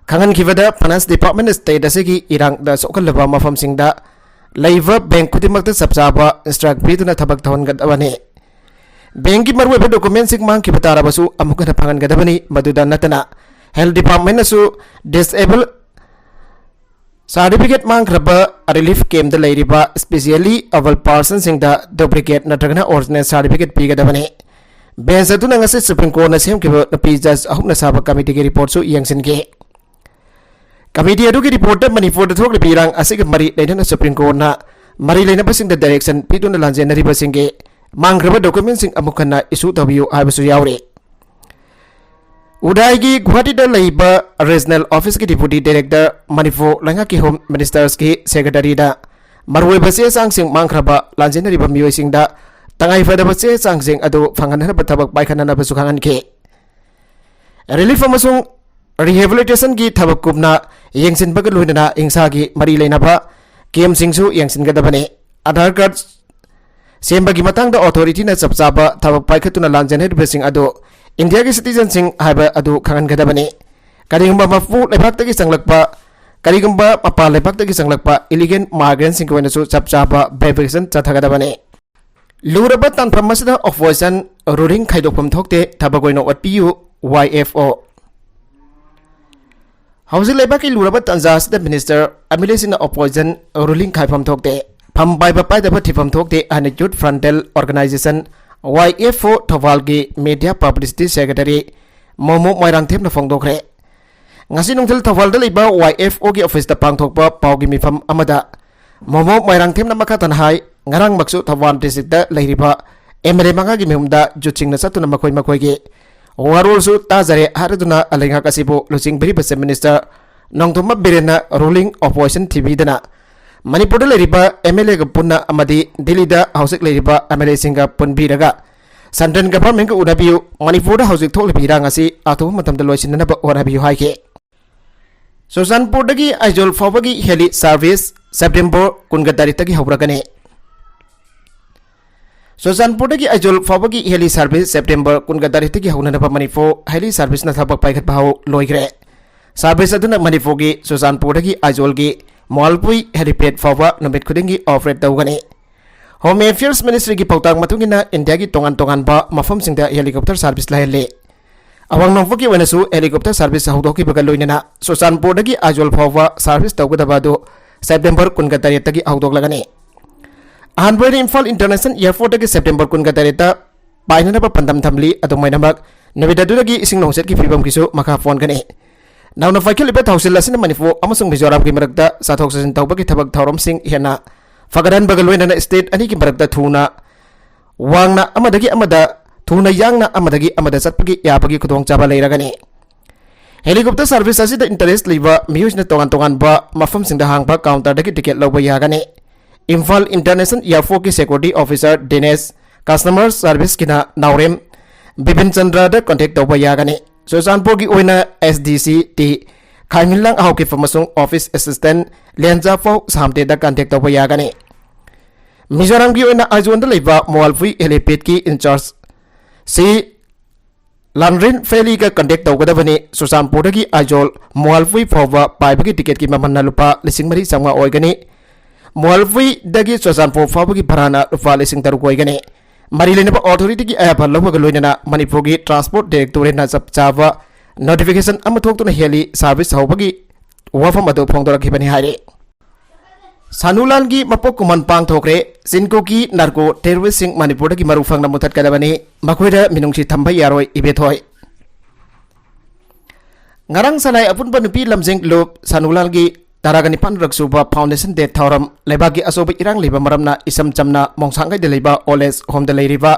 ꯈꯪꯍꯟꯈꯤꯕꯗ ꯐꯥꯏꯅꯥꯟꯁ ꯗꯤꯄꯥꯔꯠꯃꯦꯟꯅ ꯁ꯭ꯇꯦꯠ ꯑꯁꯤꯒꯤ ꯏꯔꯥꯡꯗ ꯁꯣꯛꯍꯜꯂꯕ ꯃꯐꯝꯁꯤꯡꯗ ꯂꯩꯕ ꯕꯦꯡꯛ ꯈꯨꯗꯤꯡꯃꯛꯇ ꯆꯞ ꯆꯥꯕ ꯏꯟꯁꯇ꯭ꯔꯛ ꯄꯤꯗꯨꯅ ꯊꯕꯛ ꯇꯧꯍꯟꯒꯗꯕꯅꯤ꯫ ꯕꯦꯡꯛꯀꯤ ꯃꯔꯨꯑꯣꯏꯕ ꯗꯣꯀꯨꯃꯦꯟꯁꯤꯡ ꯃꯥꯡꯈꯤꯕ ꯇꯥꯔꯕꯁꯨ ꯑꯃꯨꯛ ꯍꯟꯅ ꯐꯪꯍꯟꯒꯗꯕꯅꯤ꯫ ꯃꯗꯨꯗ ꯅꯠꯇꯅ ꯍꯦꯜꯊ ꯗꯤꯄꯥꯔꯠꯃꯦꯟꯅꯁꯨ ꯗꯤꯁꯑꯦꯕꯜ ꯁꯥꯔꯇꯤꯐꯤꯀꯦꯠ ꯃꯥꯡꯈ꯭ꯔꯕ ꯔꯤꯂꯤꯐ ꯀꯦꯝꯞꯇ ꯂꯩꯔꯤꯕ ꯁ꯭ꯄꯦꯁꯤꯌꯦꯜꯂꯤ ꯑꯦꯕꯜ ꯄꯥꯔꯁꯟꯁꯤꯡꯗ ꯗꯨꯄ꯭ꯂꯤꯀꯦꯠ ꯅꯠꯇ꯭ꯔꯒꯅ ꯑꯣꯔꯤꯖꯤꯅꯦꯜ ꯁꯥꯔꯇꯤꯐꯤꯀꯦꯠ ꯄꯤꯒꯗꯕꯅꯤ꯫ ꯕꯦꯟꯆ ꯑꯗꯨꯅ ꯉꯁꯤ ꯁꯨꯄ꯭ꯔꯤꯝ ꯀꯣꯔꯠꯅ ꯁꯦꯝꯈꯤꯕ ꯅꯨꯄꯤ ꯖꯖ ꯑꯍꯨꯝꯅ ꯁꯥꯕ ꯀꯃꯤꯇꯤꯒꯤ ꯔꯤꯄꯣꯔꯠꯁꯨ ꯌꯦꯡꯁꯤꯟꯈꯤ꯫ ꯀꯃꯤꯇꯤ ꯑꯗꯨꯒꯤ ꯔꯤꯄꯣꯔꯠꯇ ꯃꯅꯤꯄꯨꯔꯗ ꯊꯣꯛꯂꯤꯕ ꯏꯔꯥꯡ ꯑꯁꯤꯒ ꯃꯔꯤ ꯂꯩꯅꯅ ꯁꯨꯄ꯭ꯔꯤꯝ ꯀꯣꯔꯠꯅ ꯃꯔꯤ ꯂꯩꯅꯕꯁꯤꯡꯗ ꯗꯥꯏꯔꯦꯛꯁꯟ ꯄꯤꯗꯨꯅ ꯂꯥꯟꯖꯦꯟꯅꯔꯤꯕꯁꯤꯡꯒꯤ ꯃꯥꯡꯈ꯭ꯔꯕ ꯗꯣꯀꯨꯃꯦꯟꯁꯤꯡ ꯑꯃꯨꯛ ꯍꯟꯅ ꯏꯁꯨ ꯇꯧꯕꯤꯌꯨ ꯍꯥꯏꯕꯁꯨ ꯌꯥꯎꯔꯤ꯫ ꯎꯗꯥꯏꯒꯤ ꯒꯨꯋꯥꯍꯥꯇꯤꯗ ꯂꯩꯕ ꯔꯤꯖꯅꯦꯜ ꯑꯣꯐꯤꯁꯀꯤ ꯗꯤꯄꯨꯇꯤ ꯗꯥꯏꯔꯦꯛꯇꯔ, ꯃꯅꯤꯄꯨꯔ ꯂꯩꯉꯥꯛꯀꯤ ꯍꯣꯝ ꯃꯤꯅꯤꯁꯇꯔꯁꯀꯤ ꯁꯦꯀ꯭ꯔꯦꯇꯔꯤꯗ ꯃꯔꯨꯑꯣꯏꯕ ꯆꯦ ꯆꯥꯡꯁꯤꯡ ꯃꯥꯡꯈ꯭ꯔꯕ ꯂꯥꯟꯖꯦꯟꯅꯔꯤꯕ ꯃꯤꯑꯣꯏꯁꯤꯡꯗ ꯇꯉꯥꯏ ꯐꯗꯕ ꯆꯦ ꯆꯥꯡꯁꯤꯡ ꯑꯗꯨ ꯐꯪꯍꯟꯅꯕ ꯊꯕꯛ ꯄꯥꯏꯈꯠꯅꯅꯕꯁꯨ ꯈꯪꯍꯟꯈꯤ꯫ ꯔꯤꯂꯤꯐ ꯑꯃꯁꯨꯡ ꯔꯤꯍꯦꯕꯤꯂꯤꯇꯦꯁꯟꯒꯤ ꯊꯕꯛ ꯀꯨꯞꯅ ꯌꯦꯡꯁꯤꯟꯕꯒ ꯂꯣꯏꯅꯅ ꯍꯤꯡꯁꯥꯒꯤ ꯃꯔꯤ ꯂꯩꯅꯕ ꯀꯦꯝꯁꯤꯡꯁꯨ ꯌꯦꯡꯁꯤꯟꯒꯗꯕꯅꯤ꯫ ꯑꯙꯥꯔ ꯀꯥꯔꯗ ꯁꯦꯝꯕꯒꯤ ꯃꯇꯥꯡꯗ ꯑꯣꯊꯣꯔꯤꯇꯤꯅ ꯆꯞ ꯆꯥꯕ ꯊꯕꯛ ꯄꯥꯏꯈꯠꯇꯨꯅ ꯂꯥꯟꯖꯦꯟꯅꯔꯤꯕꯁꯤꯡ ꯑꯗꯨ ꯏꯟꯗꯤꯌꯥꯒꯤ ꯁꯤꯇꯤꯖꯟꯁꯤꯡ ꯍꯥꯏꯕ ꯑꯗꯨ ꯈꯪꯍꯟꯒꯗꯕꯅꯤ꯫ ꯀꯔꯤꯒꯨꯝꯕ ꯃꯄꯨ ꯂꯩꯕꯥꯛꯇꯒꯤ ꯆꯪꯂꯛꯄ, ꯀꯔꯤꯒꯨꯝꯕ ꯃꯄꯥꯟ ꯂꯩꯕꯥꯛꯇꯒꯤ ꯆꯪꯂꯛꯄ ꯏꯂꯤꯒꯦꯜ ꯃꯥꯏꯒ꯭ꯔꯦꯟꯁꯤꯡꯒꯤ ꯑꯣꯏꯅꯁꯨ ꯆꯞ ꯆꯥꯕ ꯚꯦꯔꯤꯐꯤꯀꯦꯁꯟ ꯆꯠꯊꯒꯗꯕꯅꯤ꯫ ꯂꯨꯔꯕ ꯇꯥꯟꯐꯝ ꯑꯁꯤꯗ ꯑꯣꯄꯣꯖꯤꯁꯟ ꯔꯨꯂꯤꯡ ꯈꯥꯏꯗꯣꯛꯐꯝ ꯊꯣꯛꯇꯦ, ꯊꯕꯛ ꯑꯣꯏꯅ ꯑꯣꯠꯄꯤꯌꯨ, ꯋꯥꯏ ꯑꯦꯐ ꯑꯣ꯫ ꯍꯧꯖꯤꯛ ꯂꯩꯕꯥꯛꯀꯤ ꯂꯨꯔꯕ ꯇꯥꯟꯖꯥ ꯑꯁꯤꯗ ꯃꯤꯅꯤꯁꯇꯔ ꯑꯦꯝ ꯑꯦꯜ ꯑꯦꯁꯤꯡꯅ ꯑꯣꯄꯣꯖꯤꯁꯟ ꯔꯨꯂꯤꯡ ꯈꯥꯏꯐꯝ ꯊꯣꯛꯇꯦ, ꯐꯝ ꯄꯥꯏꯕ ꯄꯥꯏꯗꯕ ꯊꯤꯐꯝ ꯊꯣꯛꯇꯦ ꯍꯥꯏꯅ ꯌꯨꯠ ꯐ꯭ꯔꯟꯇꯦꯜ ꯑꯣꯔꯒꯅꯥꯏꯖꯦꯁꯟ, ꯋꯥꯏ ꯑꯦꯐ ꯑꯣ, ꯊꯧꯕꯥꯜꯒꯤ ꯃꯤꯗꯤꯌꯥ ꯄꯕ꯭ꯂꯤꯁꯤꯇꯤ ꯁꯦꯀ꯭ꯔꯦꯇꯔꯤ ꯃꯣꯃꯣ ꯃꯣꯏꯔꯥꯡꯊꯦꯝꯅ ꯐꯣꯡꯗꯣꯛꯈ꯭ꯔꯦ꯫ ꯉꯁꯤ ꯅꯨꯡꯊꯤꯜ ꯊꯧꯕꯥꯜꯗ ꯂꯩꯕ ꯋꯥꯏ ꯑꯦꯐ ꯑꯣꯒꯤ ꯑꯣꯐꯤꯁꯇ ꯄꯥꯡꯊꯣꯛꯄ ꯄꯥꯎꯒꯤ ꯃꯤꯐꯝ ꯑꯃꯗ ꯃꯣꯃꯣ ꯃꯣꯏꯔꯥꯡꯊꯦꯝꯅ ꯃꯈꯥ ꯇꯥꯅ ꯍꯥꯏ, ꯉꯔꯥꯡꯃꯛꯁꯨ ꯊꯧꯕꯥꯜ ꯗꯤꯁꯇ꯭ꯔꯤꯛꯇ ꯂꯩꯔꯤꯕ ꯑꯦꯝ ꯑꯦꯜ ꯑꯦ ꯃꯉꯥꯒꯤ ꯃꯌꯨꯝꯗ ꯖꯨꯠꯁꯤꯡꯅ ꯆꯠꯇꯨꯅ ꯃꯈꯣꯏ ꯃꯈꯣꯏꯒꯤ ꯋꯥꯔꯣꯜꯁꯨ ꯇꯥꯖꯔꯦ ꯍꯥꯏꯔꯗꯨꯅ ꯂꯩꯉꯥꯛ ꯑꯁꯤꯕꯨ ꯂꯨꯆꯤꯡꯕꯤꯔꯤꯕ ꯆꯤꯐ ꯃꯤꯅꯤꯁꯇꯔ ꯅꯣꯡꯊꯣꯝꯕꯝ ꯕꯤꯔꯦꯟꯅ ꯔꯨꯂꯤꯡ ꯑꯣꯄꯣꯖꯤꯁꯟ ꯊꯤꯕꯤꯗꯅ ꯃꯅꯤꯄꯨꯔꯗ ꯂꯩꯔꯤꯕ ꯑꯦꯝ ꯑꯦꯜ ꯑꯦꯒ ꯄꯨꯟꯅ ꯑꯃꯗꯤ ꯗꯤꯜꯂꯤꯗ ꯍꯧꯖꯤꯛ ꯂꯩꯔꯤꯕ ꯑꯦꯝ ꯑꯦꯜ ꯑꯦꯁꯤꯡꯒ ꯄꯨꯟꯕꯤꯔꯒ ꯁꯦꯟꯇ꯭ꯔꯦꯜ ꯒꯚꯔꯟꯃꯦꯟꯠꯀ ꯎꯅꯕꯤꯌꯨ, ꯃꯅꯤꯄꯨꯔꯗ ꯍꯧꯖꯤꯛ ꯊꯣꯛꯂꯤꯕ ꯏꯔꯥꯡ ꯑꯁꯤ ꯑꯊꯨꯕ ꯃꯇꯝꯗ ꯂꯣꯏꯁꯤꯟꯅꯅꯕ ꯍꯣꯠꯅꯕꯤꯌꯨ ꯍꯥꯏꯈꯤ꯫ ꯆꯨꯔꯆꯥꯟꯄꯨꯔꯗꯒꯤ ꯑꯥꯏꯖꯣꯜ ꯐꯥꯎꯕꯒꯤ ꯍꯦꯂꯤ ꯁꯥꯔꯚꯤꯁ ꯁꯦꯞꯇꯦꯝꯕꯔ ꯀꯨꯟꯒ ꯇꯔꯦꯠꯇꯒꯤ ꯍꯧꯔꯒꯅꯤ꯫ ꯆꯨꯔꯆꯥꯟꯄꯨꯔꯗꯒꯤ ꯑꯥꯏꯖꯣꯜ ꯐꯥꯎꯕꯒꯤ ꯍꯦꯂꯤ ꯁꯥꯔꯚꯤꯁ ꯁꯦꯞꯇꯦꯝꯕꯔ ꯀꯨꯟꯒ ꯇꯔꯦꯠꯇꯒꯤ ꯍꯧꯅꯅꯕ ꯃꯅꯤꯄꯨꯔ ꯍꯦꯂꯤ ꯁꯥꯔꯚꯤꯁꯅ ꯊꯕꯛ ꯄꯥꯏꯈꯠꯄ ꯍꯧ ꯂꯣꯏꯈ꯭ꯔꯦ꯫ ꯁꯥꯔꯚꯤꯁ ꯑꯗꯨꯅ ꯃꯅꯤꯄꯨꯔꯒꯤ ꯆꯨꯔꯆꯥꯟꯄꯨꯔꯗꯒꯤ ꯑꯥꯏꯖꯣꯜꯒꯤ ꯃꯣꯜꯄꯨꯏ ꯍꯦꯂꯤꯄꯦꯗ ꯐꯥꯎꯕ ꯅꯨꯃꯤꯠ ꯈꯨꯗꯤꯡꯒꯤ ꯑꯣꯄꯔꯦꯠ ꯇꯧꯒꯅꯤ꯫ ꯍꯣꯝ ꯑꯦꯐꯤꯌꯔꯁ ꯃꯤꯅꯤꯁꯇ꯭ꯔꯤꯒꯤ ꯄꯥꯎꯇꯥꯛ ꯃꯇꯨꯡ ꯏꯟꯅ ꯏꯟꯗꯤꯌꯥꯒꯤ ꯇꯣꯉꯥꯟ ꯇꯣꯉꯥꯟꯕ ꯃꯐꯝꯁꯤꯡꯗ ꯍꯦꯂꯤꯀꯣꯞꯇꯔ ꯁꯥꯔꯚꯤꯁ ꯂꯩꯍꯜꯂꯤ꯫ ꯑꯋꯥꯡ ꯅꯣꯡꯄꯣꯛꯀꯤ ꯑꯣꯏꯅꯁꯨ ꯍꯦꯂꯤꯀꯣꯞꯇꯔ ꯁꯥꯔꯚꯤꯁ ꯍꯧꯗꯣꯛꯈꯤꯕꯒ ꯂꯣꯏꯅꯅ ꯆꯨꯔꯆꯥꯟꯄꯨꯔꯗꯒꯤ ꯑꯥꯏꯖꯣꯜ ꯐꯥꯎꯕ ꯁꯥꯔꯚꯤꯁ ꯇꯧꯒꯗꯕ ꯑꯗꯨ ꯁꯦꯞꯇꯦꯝꯕꯔ ꯀꯨꯟꯒ ꯇꯔꯦꯠꯇꯒꯤ ꯍꯧꯗꯣꯛꯂꯒꯅꯤ꯫ ꯑꯍꯥꯟꯕ ꯑꯣꯏꯅ ꯏꯝꯐꯥꯜ ꯏꯟꯇꯔꯅꯦꯁꯅꯦꯜ ꯑꯦꯌꯔꯄꯣꯔꯠꯇꯒꯤ ꯁꯦꯞꯇꯦꯝꯕꯔ ꯀꯨꯟꯒ ꯇꯔꯦꯠꯇ ꯄꯥꯏꯅꯅꯕ ꯄꯥꯟꯗꯝ ꯊꯝꯂꯤ꯫ ꯑꯗꯨꯝ ꯑꯣꯏꯅꯃꯛ, ꯅꯨꯃꯤꯠ ꯑꯗꯨꯗꯒꯤ ꯏꯁꯤꯡ ꯅꯨꯡꯁꯤꯠꯀꯤ ꯐꯤꯕꯝꯒꯤꯁꯨ ꯃꯈꯥ ꯄꯣꯟꯒꯅꯤ꯫ ꯅꯧꯅ ꯄꯥꯏꯈꯠꯂꯤꯕ ꯊꯧꯁꯤꯜ ꯑꯁꯤꯅ ꯃꯅꯤꯄꯨꯔ ꯑꯃꯁꯨꯡ ꯃꯤꯖꯣꯔꯥꯝꯒꯤ ꯃꯔꯛꯇ ꯆꯠꯊꯣꯛ ꯆꯠꯁꯤꯟ ꯇꯧꯕꯒꯤ ꯊꯕꯛ ꯊꯧꯔꯝꯁꯤꯡ ꯍꯦꯟꯅ ꯐꯒꯠꯍꯟꯕꯒ ꯂꯣꯏꯅꯅ ꯁ꯭ꯇꯦꯠ ꯑꯅꯤꯒꯤ ꯃꯔꯛꯇ ꯊꯨꯅ ꯋꯥꯡꯅ ꯑꯃꯗꯒꯤ ꯑꯃꯗ ꯊꯨꯅ ꯌꯥꯡꯅ ꯑꯃꯗꯒꯤ ꯑꯃꯗ ꯆꯠꯄꯒꯤ ꯌꯥꯕꯒꯤ ꯈꯨꯗꯣꯡꯆꯥꯕ ꯂꯩꯔꯒꯅꯤ꯫ Helicopter service ꯑꯁꯤꯗ interest ꯂꯩꯕ ꯃꯤꯑꯣꯏꯁꯤꯡꯅ ꯇꯣꯉꯥꯟ ꯇꯣꯉꯥꯟꯕ ꯃꯐꯝꯁꯤꯡꯗ ꯍꯥꯡꯕ counterꯗꯒꯤ ticket ꯂꯧꯕ ꯌꯥꯒꯅꯤ꯫ ꯏꯝꯐꯥꯜ International Airportꯀꯤ security officer ꯗꯤꯅꯦꯁ, customer serviceꯀꯤꯅ ꯅꯥꯎꯔꯦꯝ ꯕꯤꯄꯤꯟ ꯆꯟꯗ꯭ꯔꯗ contact ꯇꯧꯕ ꯌꯥꯒꯅꯤ꯫ ꯆꯨꯔꯆꯥꯟꯄꯨꯔꯒꯤ ꯑꯣꯏꯅ S D C T ꯈꯥꯏꯃꯤꯟꯂꯥꯡ ꯑꯍꯥꯎꯀꯤꯞ ꯑꯃꯁꯨꯡ office assistant ꯂꯦꯟꯖꯥꯐꯥꯎ ꯁꯥꯝꯇꯦꯗ contact ꯇꯧꯕ ꯌꯥꯒꯅꯤ꯫ ꯃꯤꯖꯣꯔꯥꯝꯒꯤ ꯑꯣꯏꯅ ꯑꯥꯏꯖꯣꯜꯗ ꯂꯩꯕ ꯃꯣꯋꯥꯜꯐꯨꯏ helipad ꯀꯤ in charge ꯁꯤ ꯂꯥꯟꯔꯤꯟ ꯐꯦꯂꯤꯒ contact ꯇꯧꯒꯗꯕꯅꯤ꯫ ꯆꯨꯔꯆꯥꯟꯄꯨꯔꯗꯒꯤ ꯑꯥꯏꯖꯣꯜ ꯃꯣꯋꯥꯜꯐꯨꯏ ꯐꯥꯎꯕ ꯄꯥꯏꯕꯒꯤ ticketꯀꯤ ꯃꯃꯜꯅ ꯂꯨꯄꯥ ꯂꯤꯁꯤꯡ ꯃꯔꯤ ꯆꯥꯝꯃꯉꯥ ꯑꯣꯏꯒꯅꯤ꯫ ꯃꯣꯋꯥꯜꯐꯨꯏꯗꯒꯤ ꯆꯨꯔꯆꯥꯟꯄꯨꯔ ꯐꯥꯎꯕꯒꯤ ꯚꯔꯥꯅ ꯂꯨꯄꯥ ꯂꯤꯁꯤꯡ ꯇꯔꯨꯛ ꯑꯣꯏꯒꯅꯤ꯫ ꯃꯔꯤ ꯂꯩꯅꯕ authorityꯒꯤ ꯑꯌꯥꯕ ꯂꯧꯕꯒ ꯂꯣꯏꯅꯅ ꯃꯅꯤꯄꯨꯔꯒꯤ transport directorateꯅ ꯆꯞ ꯆꯥꯕ notification ꯑꯃ ꯊꯣꯛꯇꯨꯅ heli service ꯍꯧꯕꯒꯤ ꯋꯥꯐꯝ ꯑꯗꯨ ꯐꯣꯡꯗꯣꯔꯛꯈꯤꯕꯅꯤ ꯍꯥꯏꯔꯤ꯫ ꯁꯥꯅꯨꯂꯥꯜꯒꯤ ꯃꯄꯣꯛ ꯀꯨꯝꯍꯟ ꯄꯥꯡꯊꯣꯛꯈ꯭ꯔꯦ꯫ ꯆꯤꯟ ꯀꯨꯀꯤ narco terroristꯁꯤꯡ ꯃꯅꯤꯄꯨꯔꯗꯒꯤ ꯃꯔꯨ ꯐꯪꯅ ꯃꯨꯊꯠꯀꯗꯕꯅꯤ꯫ ꯃꯈꯣꯏꯗ ꯃꯤꯅꯨꯡꯁꯤ ꯊꯝꯕ ꯌꯥꯔꯣꯏ, ꯏꯕꯦꯊꯣꯏ꯫ ꯉꯔꯥꯡ ꯁꯂꯥꯏ ꯑꯄꯨꯟꯕ ꯅꯨꯄꯤ ꯂꯝꯖꯤꯡ ꯂꯨꯞ ꯁꯥꯅꯨꯂꯥꯜꯒꯤ ꯇꯔꯥꯒ ꯅꯤꯄꯥꯟꯔꯛ ꯁꯨꯕ Foundation Day ꯊꯧꯔꯝ ꯂꯩꯕꯥꯛꯀꯤ ꯑꯆꯧꯕ ꯏꯔꯥꯡ ꯂꯩꯕ ꯃꯔꯝꯅ ꯏꯆꯝ ꯆꯝꯅ ꯃꯣꯡꯁꯥꯡꯒꯩꯗ ꯂꯩꯕ old age homeꯗ ꯂꯩꯔꯤꯕ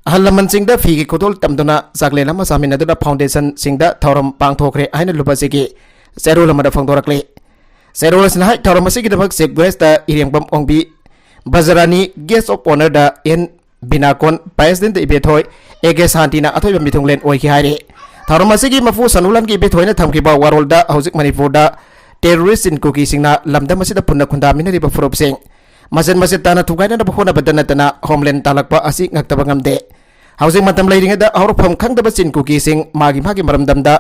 ꯑꯍꯜ ꯂꯃꯟꯁꯤꯡꯗ ꯐꯤꯒꯤ ꯈꯨꯗꯣꯜ ꯇꯝꯗꯨꯅ ꯆꯥꯛꯂꯦꯟ ꯑꯃ ꯆꯥꯃꯤꯟꯅꯗꯨꯅ foundationꯁꯤꯡꯗ ꯊꯧꯔꯝ ꯄꯥꯡꯊꯣꯛꯈ꯭ꯔꯦ ꯍꯥꯏꯅ ꯂꯨꯞ ꯑꯁꯤꯒꯤ ꯆꯦꯔꯣꯜ ꯑꯃꯗ ꯐꯣꯡꯗꯣꯔꯛꯂꯤ꯫ ꯆꯦꯔꯣꯜ ꯑꯁꯤꯅ ꯍꯥꯏ, ꯊꯧꯔꯝ ꯑꯁꯤꯒꯤꯗꯃꯛ chief guestꯇ ꯏꯔꯦꯡꯕꯝ ꯑꯣꯡꯕꯤ ꯕꯖꯔꯥꯅꯤ, guest of honourꯗ ꯑꯦꯟ ꯕꯤꯅꯥꯀꯣꯟ, presidentꯇ ꯏꯕꯦꯊꯣꯏ, ꯑꯦ ꯀꯦ ꯁꯥꯟꯇꯤꯅ ꯑꯊꯣꯏꯕ ꯃꯤꯊꯨꯡꯂꯦꯟ ꯑꯣꯏꯈꯤ ꯍꯥꯏꯔꯤ꯫ ꯊꯧꯔꯝ ꯑꯁꯤꯒꯤ ꯃꯄꯨ ꯁꯅꯨꯂꯥꯜꯒꯤ ꯏꯕꯦꯊꯣꯏꯅ ꯊꯝꯈꯤꯕ ꯋꯥꯔꯣꯜꯗ ꯍꯧꯖꯤꯛ ꯃꯅꯤꯄꯨꯔꯗ terrorist ꯆꯤꯟ ꯀꯨꯀꯤꯁꯤꯡꯅ ꯂꯝꯗꯝ ꯑꯁꯤꯗ ꯄꯨꯟꯅ ꯈꯨꯟꯗꯥꯃꯤꯟꯅꯔꯤꯕ ꯐꯨꯔꯨꯞꯁꯤꯡ ꯃꯆꯦꯠ ꯃꯆꯦꯠ ꯇꯥꯅ ꯊꯨꯒꯥꯏꯅꯅꯕ ꯍꯣꯠꯅꯕꯗ ꯅꯠꯇꯅ homeland ꯇꯥꯜꯂꯛꯄ ꯑꯁꯤ ꯉꯛꯇꯕ ꯉꯝꯗꯦ꯫ ꯍꯧꯖꯤꯛ ꯃꯇꯝ ꯂꯩꯔꯤꯉꯩꯗ ꯍꯧꯔꯛꯐꯝ ꯈꯪꯗꯕ ꯆꯤꯟ ꯀꯨꯀꯤꯁꯤꯡ ꯃꯥꯒꯤ ꯃꯥꯒꯤ ꯃꯔꯝꯗꯝꯗ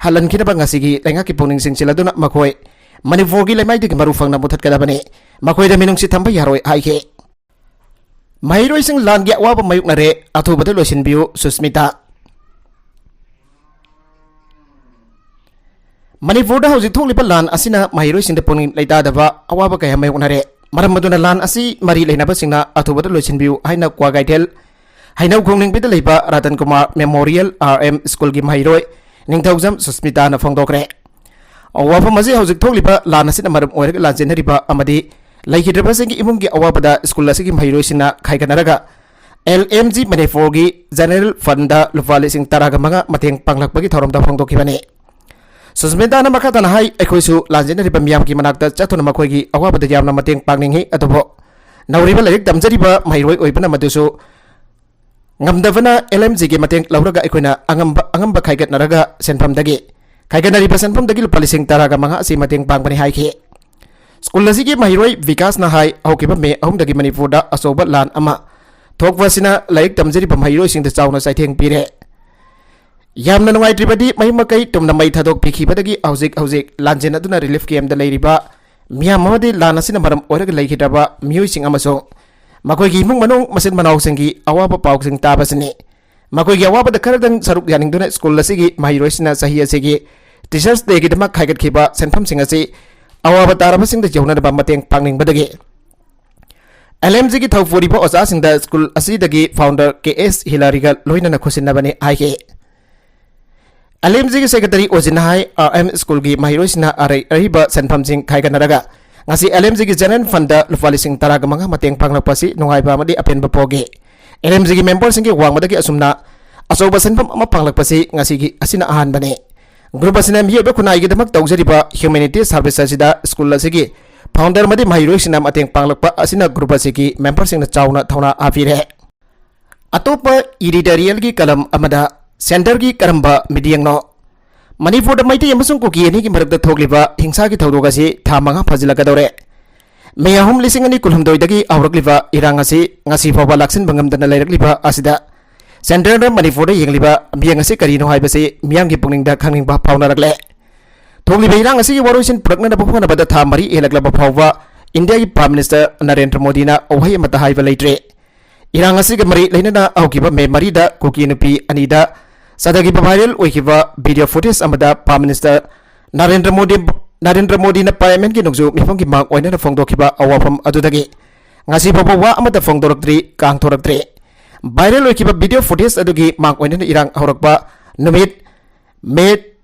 ꯍꯜꯍꯟꯈꯤꯅꯕ ꯉꯁꯤꯒꯤ ꯂꯩꯉꯥꯛꯀꯤ ꯄꯨꯛꯅꯤꯡ ꯆꯤꯡꯁꯤꯜꯂꯗꯨꯅ ꯃꯈꯣꯏ ꯃꯅꯤꯄꯨꯔꯒꯤ ꯂꯩꯃꯥꯏꯗꯒꯤ ꯃꯔꯨ ꯐꯪꯅ ꯃꯨꯊꯠꯀꯗꯕꯅꯤ꯫ ꯃꯈꯣꯏꯗ ꯃꯤꯅꯨꯡꯁꯤ ꯊꯝꯕ ꯌꯥꯔꯣꯏ ꯍꯥꯏꯈꯤ꯫ ꯃꯍꯩꯔꯣꯏꯁꯤꯡ ꯂꯥꯟꯒꯤ ꯑꯋꯥꯕ ꯃꯥꯌꯣꯛꯅꯔꯦ, ꯑꯊꯨꯕꯗ ꯂꯣꯏꯁꯤꯟꯕꯤꯌꯨ, ꯁꯨꯁꯃꯤꯇꯥ꯫ ꯃꯅꯤꯄꯨꯔꯗ ꯍꯧꯖꯤꯛ ꯊꯣꯛꯂꯤꯕ ꯂꯥꯟ ꯑꯁꯤꯅ ꯃꯍꯩꯔꯣꯏꯁꯤꯡꯗ ꯄꯨꯛꯅꯤꯡ ꯂꯩꯇꯥꯗꯕ ꯑꯋꯥꯕ ꯀꯌꯥ ꯃꯥꯌꯣꯛꯅꯔꯦ꯫ ꯃꯔꯝ ꯑꯗꯨꯅ ꯂꯥꯟ ꯑꯁꯤ ꯃꯔꯤ ꯂꯩꯅꯕꯁꯤꯡꯅ ꯑꯊꯨꯕꯗ ꯂꯣꯏꯁꯤꯟꯕꯤꯌꯨ ꯍꯥꯏꯅ ꯀ꯭ꯋꯥꯀꯩꯊꯦꯜ ꯍꯩꯅꯧ ꯈꯣꯡꯅꯤꯡꯕꯤꯗ ꯂꯩꯕ Ratan Kumar Memorial R M Schoolꯒꯤ ꯃꯍꯩꯔꯣꯏ ꯅꯤꯡꯊꯧꯖꯝ ꯁꯨꯁꯃꯤꯇꯥꯅ ꯐꯣꯡꯗꯣꯛꯈ꯭ꯔꯦ꯫ ꯋꯥꯐꯝ ꯑꯁꯤ ꯍꯧꯖꯤꯛ ꯊꯣꯛꯂꯤꯕ ꯂꯥꯟ ꯑꯁꯤꯅ ꯃꯔꯝ ꯑꯣꯏꯔꯒ ꯂꯥꯟꯖꯦꯟꯅꯔꯤꯕ ꯑꯃꯗꯤ ꯂꯩꯈꯤꯗ꯭ꯔꯕꯁꯤꯡꯒꯤ ꯏꯃꯨꯡꯒꯤ ꯑꯋꯥꯕꯗ ꯁ꯭ꯀꯨꯜ ꯑꯁꯤꯒꯤ ꯃꯍꯩꯔꯣꯏꯁꯤꯡꯅ ꯈꯥꯏꯒꯠꯅꯔꯒ ꯑꯦꯜ ꯑꯦꯝ ꯖꯤ ꯃꯅꯤꯄꯨꯔꯒꯤ ꯖꯦꯅꯔꯦꯜ ꯐꯟꯗ ꯂꯨꯄꯥ ꯂꯤꯁꯤꯡ ꯇꯔꯥꯒ ꯃꯉꯥ ꯃꯇꯦꯡ ꯄꯥꯡꯂꯛꯄꯒꯤ ꯊꯧꯔꯝꯗ ꯐꯣꯡꯗꯣꯛꯈꯤꯕꯅꯤ꯫ ꯁꯨꯁꯃꯤꯇꯥꯅ ꯃꯈꯥ ꯇꯥꯅ ꯍꯥꯏ, ꯑꯩꯈꯣꯏꯁꯨ ꯂꯥꯟꯖꯦꯟꯅꯔꯤꯕ ꯃꯤꯌꯥꯝꯒꯤ ꯃꯅꯥꯛꯇ ꯆꯠꯇꯨꯅ ꯃꯈꯣꯏꯒꯤ ꯑꯋꯥꯕꯗ ꯌꯥꯝꯅ ꯃꯇꯦꯡ ꯄꯥꯡꯅꯤꯡꯏ, ꯑꯗꯨꯕꯨ ꯅꯧꯔꯤꯕ ꯂꯥꯏꯔꯤꯛ ꯇꯝꯖꯔꯤꯕ ꯃꯍꯩꯔꯣꯏ ꯑꯣꯏꯕꯅ ꯃꯗꯨꯁꯨ ꯉꯝꯗꯕꯅ ꯑꯦꯜ ꯑꯦꯝ ꯖꯤꯒꯤ ꯃꯇꯦꯡ ꯂꯧꯔꯒ ꯑꯩꯈꯣꯏꯅ ꯑꯉꯝꯕ, ꯑꯉꯝꯕ ꯈꯥꯏꯒꯠꯅꯔꯒ ꯁꯦꯟꯐꯝꯗꯒꯤ, ꯈꯥꯏꯒꯠꯅꯔꯤꯕ ꯁꯦꯟꯐꯝꯗꯒꯤ ꯂꯨꯄꯥ ꯂꯤꯁꯤꯡ ꯇꯔꯥꯒ ꯃꯉꯥ ꯑꯁꯤ ꯃꯇꯦꯡ ꯄꯥꯡꯕꯅꯤ ꯍꯥꯏꯈꯤ꯫ ꯁ꯭ꯀꯨꯜ ꯑꯁꯤꯒꯤ ꯃꯍꯩꯔꯣꯏ ꯕꯤꯀꯥꯁꯅ ꯍꯥꯏ, ꯍꯧꯈꯤꯕ ꯃꯦ ꯑꯍꯨꯝꯗꯒꯤ ꯃꯅꯤꯄꯨꯔꯗ ꯑꯆꯧꯕ ꯂꯥꯟ ꯑꯃ ꯊꯣꯛꯄ ꯑꯁꯤꯅ ꯂꯥꯏꯔꯤꯛ ꯇꯝꯖꯔꯤꯕ ꯃꯍꯩꯔꯣꯏꯁꯤꯡꯗ ꯆꯥꯎꯅ ꯆꯩꯊꯦꯡ ꯄꯤꯔꯦ꯫ ꯌꯥꯝꯅ ꯅꯨꯡꯉꯥꯏꯇ꯭ꯔꯤꯕꯗꯤ ꯃꯌꯨꯝ ꯃꯀꯩ ꯇꯨꯝꯅ ꯃꯩ ꯊꯥꯗꯣꯛꯄꯤꯈꯤꯕꯗꯒꯤ ꯍꯧꯖꯤꯛ ꯍꯧꯖꯤꯛ ꯂꯥꯟꯖꯦꯟ ꯑꯗꯨꯅ ꯔꯤꯂꯤꯐ ꯀꯦꯝꯞꯇ ꯂꯩꯔꯤꯕ ꯃꯤꯌꯥꯝ ꯑꯃꯗꯤ ꯂꯥꯟ ꯑꯁꯤꯅ ꯃꯔꯝ ꯑꯣꯏꯔꯒ ꯂꯩꯈꯤꯗ꯭ꯔꯕ ꯃꯤꯑꯣꯏꯁꯤꯡ ꯑꯃꯁꯨꯡ ꯃꯈꯣꯏꯒꯤ ꯏꯃꯨꯡ ꯃꯅꯨꯡ ꯃꯆꯤꯟ ꯃꯅꯥꯎꯁꯤꯡꯒꯤ ꯑꯋꯥꯕ ꯄꯥꯎꯁꯤꯡ ꯇꯥꯕꯁꯤꯅꯤ꯫ ꯃꯈꯣꯏꯒꯤ ꯑꯋꯥꯕꯗ ꯈꯔꯗꯪ ꯁꯔꯨꯛ ꯌꯥꯅꯤꯡꯗꯨꯅ ꯁ꯭ꯀꯨꯜ ꯑꯁꯤꯒꯤ ꯃꯍꯩꯔꯣꯏꯁꯤꯡꯅ ꯆꯍꯤ ꯑꯁꯤꯒꯤ ꯇꯤꯆꯔꯁ ꯗꯦꯒꯤꯗꯃꯛ ꯈꯥꯏꯒꯠꯈꯤꯕ ꯁꯦꯟꯐꯝꯁꯤꯡ ꯑꯁꯤ ꯑꯋꯥꯕ ꯇꯥꯔꯕꯁꯤꯡꯗ ꯌꯧꯅꯅꯕ ꯃꯇꯦꯡ ꯄꯥꯡꯅꯤꯡꯕꯗꯒꯤ ꯑꯦꯜ ꯑꯦꯝ ꯖꯤꯒꯤ ꯊꯧꯄꯨꯔꯤꯕ ꯑꯣꯖꯥꯁꯤꯡꯗ ꯁ꯭ꯀꯨꯜ ꯑꯁꯤꯗꯒꯤ ꯐꯥꯎꯟꯗꯔ ꯀꯦ ꯑꯦꯁ ꯍꯤꯂꯥꯔꯤꯒ ꯂꯣꯏꯅꯅ ꯈꯨꯠꯁꯤꯟꯅꯕꯅꯤ ꯍꯥꯏꯈꯤ꯫ ꯑꯦꯜ ꯑꯦꯝ ꯖꯤꯒꯤ ꯁꯦꯀ꯭ꯔꯦꯇꯔꯤ ꯑꯣꯖꯤꯟꯅ ꯍꯥꯏ, ꯑꯥꯔ ꯑꯦꯝ ꯁ꯭ꯀꯨꯜꯒꯤ ꯃꯍꯩꯔꯣꯏꯁꯤꯡꯅ ꯑꯔꯩ ꯑꯔꯩꯕ ꯁꯦꯟꯐꯝꯁꯤꯡ ꯈꯥꯏꯒꯠꯅꯔꯒ ꯉꯁꯤ ꯑꯦꯜ ꯑꯦꯝ ꯖꯤꯒꯤ ꯖꯦꯅꯔꯦꯜ ꯐꯟꯗ ꯂꯨꯄꯥ ꯂꯤꯁꯤꯡ ꯇꯔꯥꯒ ꯃꯉꯥ ꯃꯇꯦꯡ ꯄꯥꯡꯂꯛꯄ ꯑꯁꯤ ꯅꯨꯡꯉꯥꯏꯕ ꯑꯃꯗꯤ ꯑꯄꯦꯟꯕ ꯄꯣꯛꯏ꯫ ꯑꯦꯜ ꯑꯦꯝ ꯖꯤꯒꯤ ꯃꯦꯝꯕꯔꯁꯤꯡꯒꯤ ꯋꯥꯡꯃꯗꯒꯤ ꯑꯁꯨꯝꯅ ꯑꯆꯧꯕ ꯁꯦꯟꯐꯝ ꯑꯃ ꯐꯪꯂꯛꯄꯁꯤ ꯉꯁꯤꯒꯤ ꯑꯁꯤꯅ ꯑꯍꯥꯟꯕꯅꯤ꯫ ꯒ꯭ꯔꯨꯞ ꯑꯁꯤꯅ ꯃꯤꯑꯣꯏꯕ ꯈꯨꯟꯅꯥꯏꯒꯤꯗꯃꯛ ꯇꯧꯖꯔꯤꯕ ꯍ꯭ꯌꯨꯃꯦꯅꯤꯇꯤ ꯁꯥꯔꯚꯤꯁ ꯑꯁꯤꯗ ꯁ꯭ꯀꯨꯜ ꯑꯁꯤꯒꯤ ꯐꯥꯎꯟꯗꯔ ꯑꯃꯗꯤ ꯃꯍꯩꯔꯣꯏꯁꯤꯡꯅ ꯃꯇꯦꯡ ꯄꯥꯡꯂꯛꯄ ꯑꯁꯤꯅ ꯒ꯭ꯔꯨꯞ ꯑꯁꯤꯒꯤ ꯃꯦꯝꯕꯔꯁꯤꯡꯅ ꯆꯥꯎꯅ ꯊꯧꯅꯥ ꯍꯥꯞꯄꯤꯔꯦ꯫ ꯑꯇꯣꯞꯄ ꯏꯗꯤꯇꯣꯔꯤꯌꯦꯜꯒꯤ ꯀꯂꯝ ꯑꯃꯗ ꯁꯦꯟꯇꯔꯒꯤ ꯀꯔꯝꯕ ꯃꯤꯠꯌꯦꯡꯅꯣ? ꯃꯅꯤꯄꯨꯔꯗ ꯃꯩꯇꯩ ꯑꯃꯁꯨꯡ ꯀꯨꯀꯤ ꯑꯅꯤꯒꯤ ꯃꯔꯛꯇ ꯊꯣꯛꯂꯤꯕ ꯍꯤꯡꯁꯥꯒꯤ ꯊꯧꯗꯣꯛ ꯑꯁꯤ ꯊꯥ ꯃꯉꯥ ꯐꯥꯖꯤꯜꯂꯛꯀꯗꯧꯔꯦ꯫ ꯃꯦ ꯑꯍꯨꯝ, ꯂꯤꯁꯤꯡ ꯑꯅꯤ ꯀꯨꯟꯍꯨꯝꯗꯣꯏꯗꯒꯤ ꯍꯧꯔꯛꯂꯤꯕ ꯏꯔꯥꯡ ꯑꯁꯤ ꯉꯁꯤ ꯐꯥꯎꯕ ꯂꯥꯛꯁꯤꯟꯕ ꯉꯝꯗꯅ ꯂꯩꯔꯛꯂꯤꯕ ꯑꯁꯤꯗ ꯁꯦꯟꯇꯔꯅ ꯃꯅꯤꯄꯨꯔꯗ ꯌꯦꯡꯂꯤꯕ ꯃꯤꯠꯌꯦꯡ ꯑꯁꯤ ꯀꯔꯤꯅꯣ ꯍꯥꯏꯕꯁꯤ ꯃꯤꯌꯥꯝꯒꯤ ꯄꯨꯛꯅꯤꯡꯗ ꯈꯪꯅꯤꯡꯕ ꯐꯥꯎꯅꯔꯛꯂꯦ꯫ ꯊꯣꯛꯂꯤꯕ ꯏꯔꯥꯡ ꯑꯁꯤꯒꯤ ꯋꯥꯔꯣꯏꯁꯤꯟ ꯄꯨꯔꯛꯅꯅꯕ ꯍꯣꯠꯅꯕꯗ ꯊꯥ ꯃꯔꯤ ꯍꯦꯜꯂꯛꯂꯕ ꯐꯥꯎꯕ ꯏꯟꯗꯤꯌꯥꯒꯤ ꯄ꯭ꯔꯥꯏꯝ ꯃꯤꯅꯤꯁꯇꯔ ꯅꯔꯦꯟꯗ꯭ꯔ ꯃꯣꯗꯤꯅ ꯋꯥꯍꯩ ꯑꯃꯠꯇ ꯍꯥꯏꯕ ꯂꯩꯇ꯭ꯔꯤ꯫ ꯏꯔꯥꯡ ꯑꯁꯤꯒ ꯃꯔꯤ ꯂꯩꯅꯅ ꯍꯧꯈꯤꯕ ꯃꯦ ꯃꯔꯤꯗ ꯀꯨꯀꯤ ꯅꯨꯄꯤ ꯑꯅꯤꯗ ꯆꯠꯊꯈꯤꯕ ꯚꯥꯏꯔꯦꯜ ꯑꯣꯏꯈꯤꯕ ꯚꯤꯗꯤꯑꯣ ꯐꯨꯇꯦꯖ ꯑꯃꯗ ꯄ꯭ꯔꯥꯏꯝ ꯃꯤꯅꯤꯁꯇꯔ ꯅꯔꯦꯟꯗ꯭ꯔ ꯃꯣꯗꯤ, ꯅꯔꯦꯟꯗ꯭ꯔ ꯃꯣꯗꯤꯅ ꯄꯥꯔꯂꯤꯌꯥꯃꯦꯟꯠꯀꯤ ꯅꯣꯡꯖꯨ ꯃꯤꯐꯝꯒꯤ ꯃꯥꯡ ꯑꯣꯏꯅꯅ ꯐꯣꯡꯗꯣꯛꯈꯤꯕ ꯑꯋꯥꯐꯝ ꯑꯗꯨꯗꯒꯤ ꯉꯁꯤ ꯐꯥꯎꯕ ꯋꯥ ꯑꯃꯠꯇ ꯐꯣꯡꯗꯣꯔꯛꯇ꯭ꯔꯤ, ꯀꯥꯡꯊꯣꯔꯛꯇ꯭ꯔꯤ꯫ ꯚꯥꯏꯔꯦꯜ ꯑꯣꯏꯈꯤꯕ ꯚꯤꯗꯤꯑꯣ ꯐꯨꯇꯦꯖ ꯑꯗꯨꯒꯤ ꯃꯥꯡ ꯑꯣꯏꯅꯅ ꯏꯔꯥꯡ ꯍꯧꯔꯛꯄ ꯅꯨꯃꯤꯠ ꯃꯦ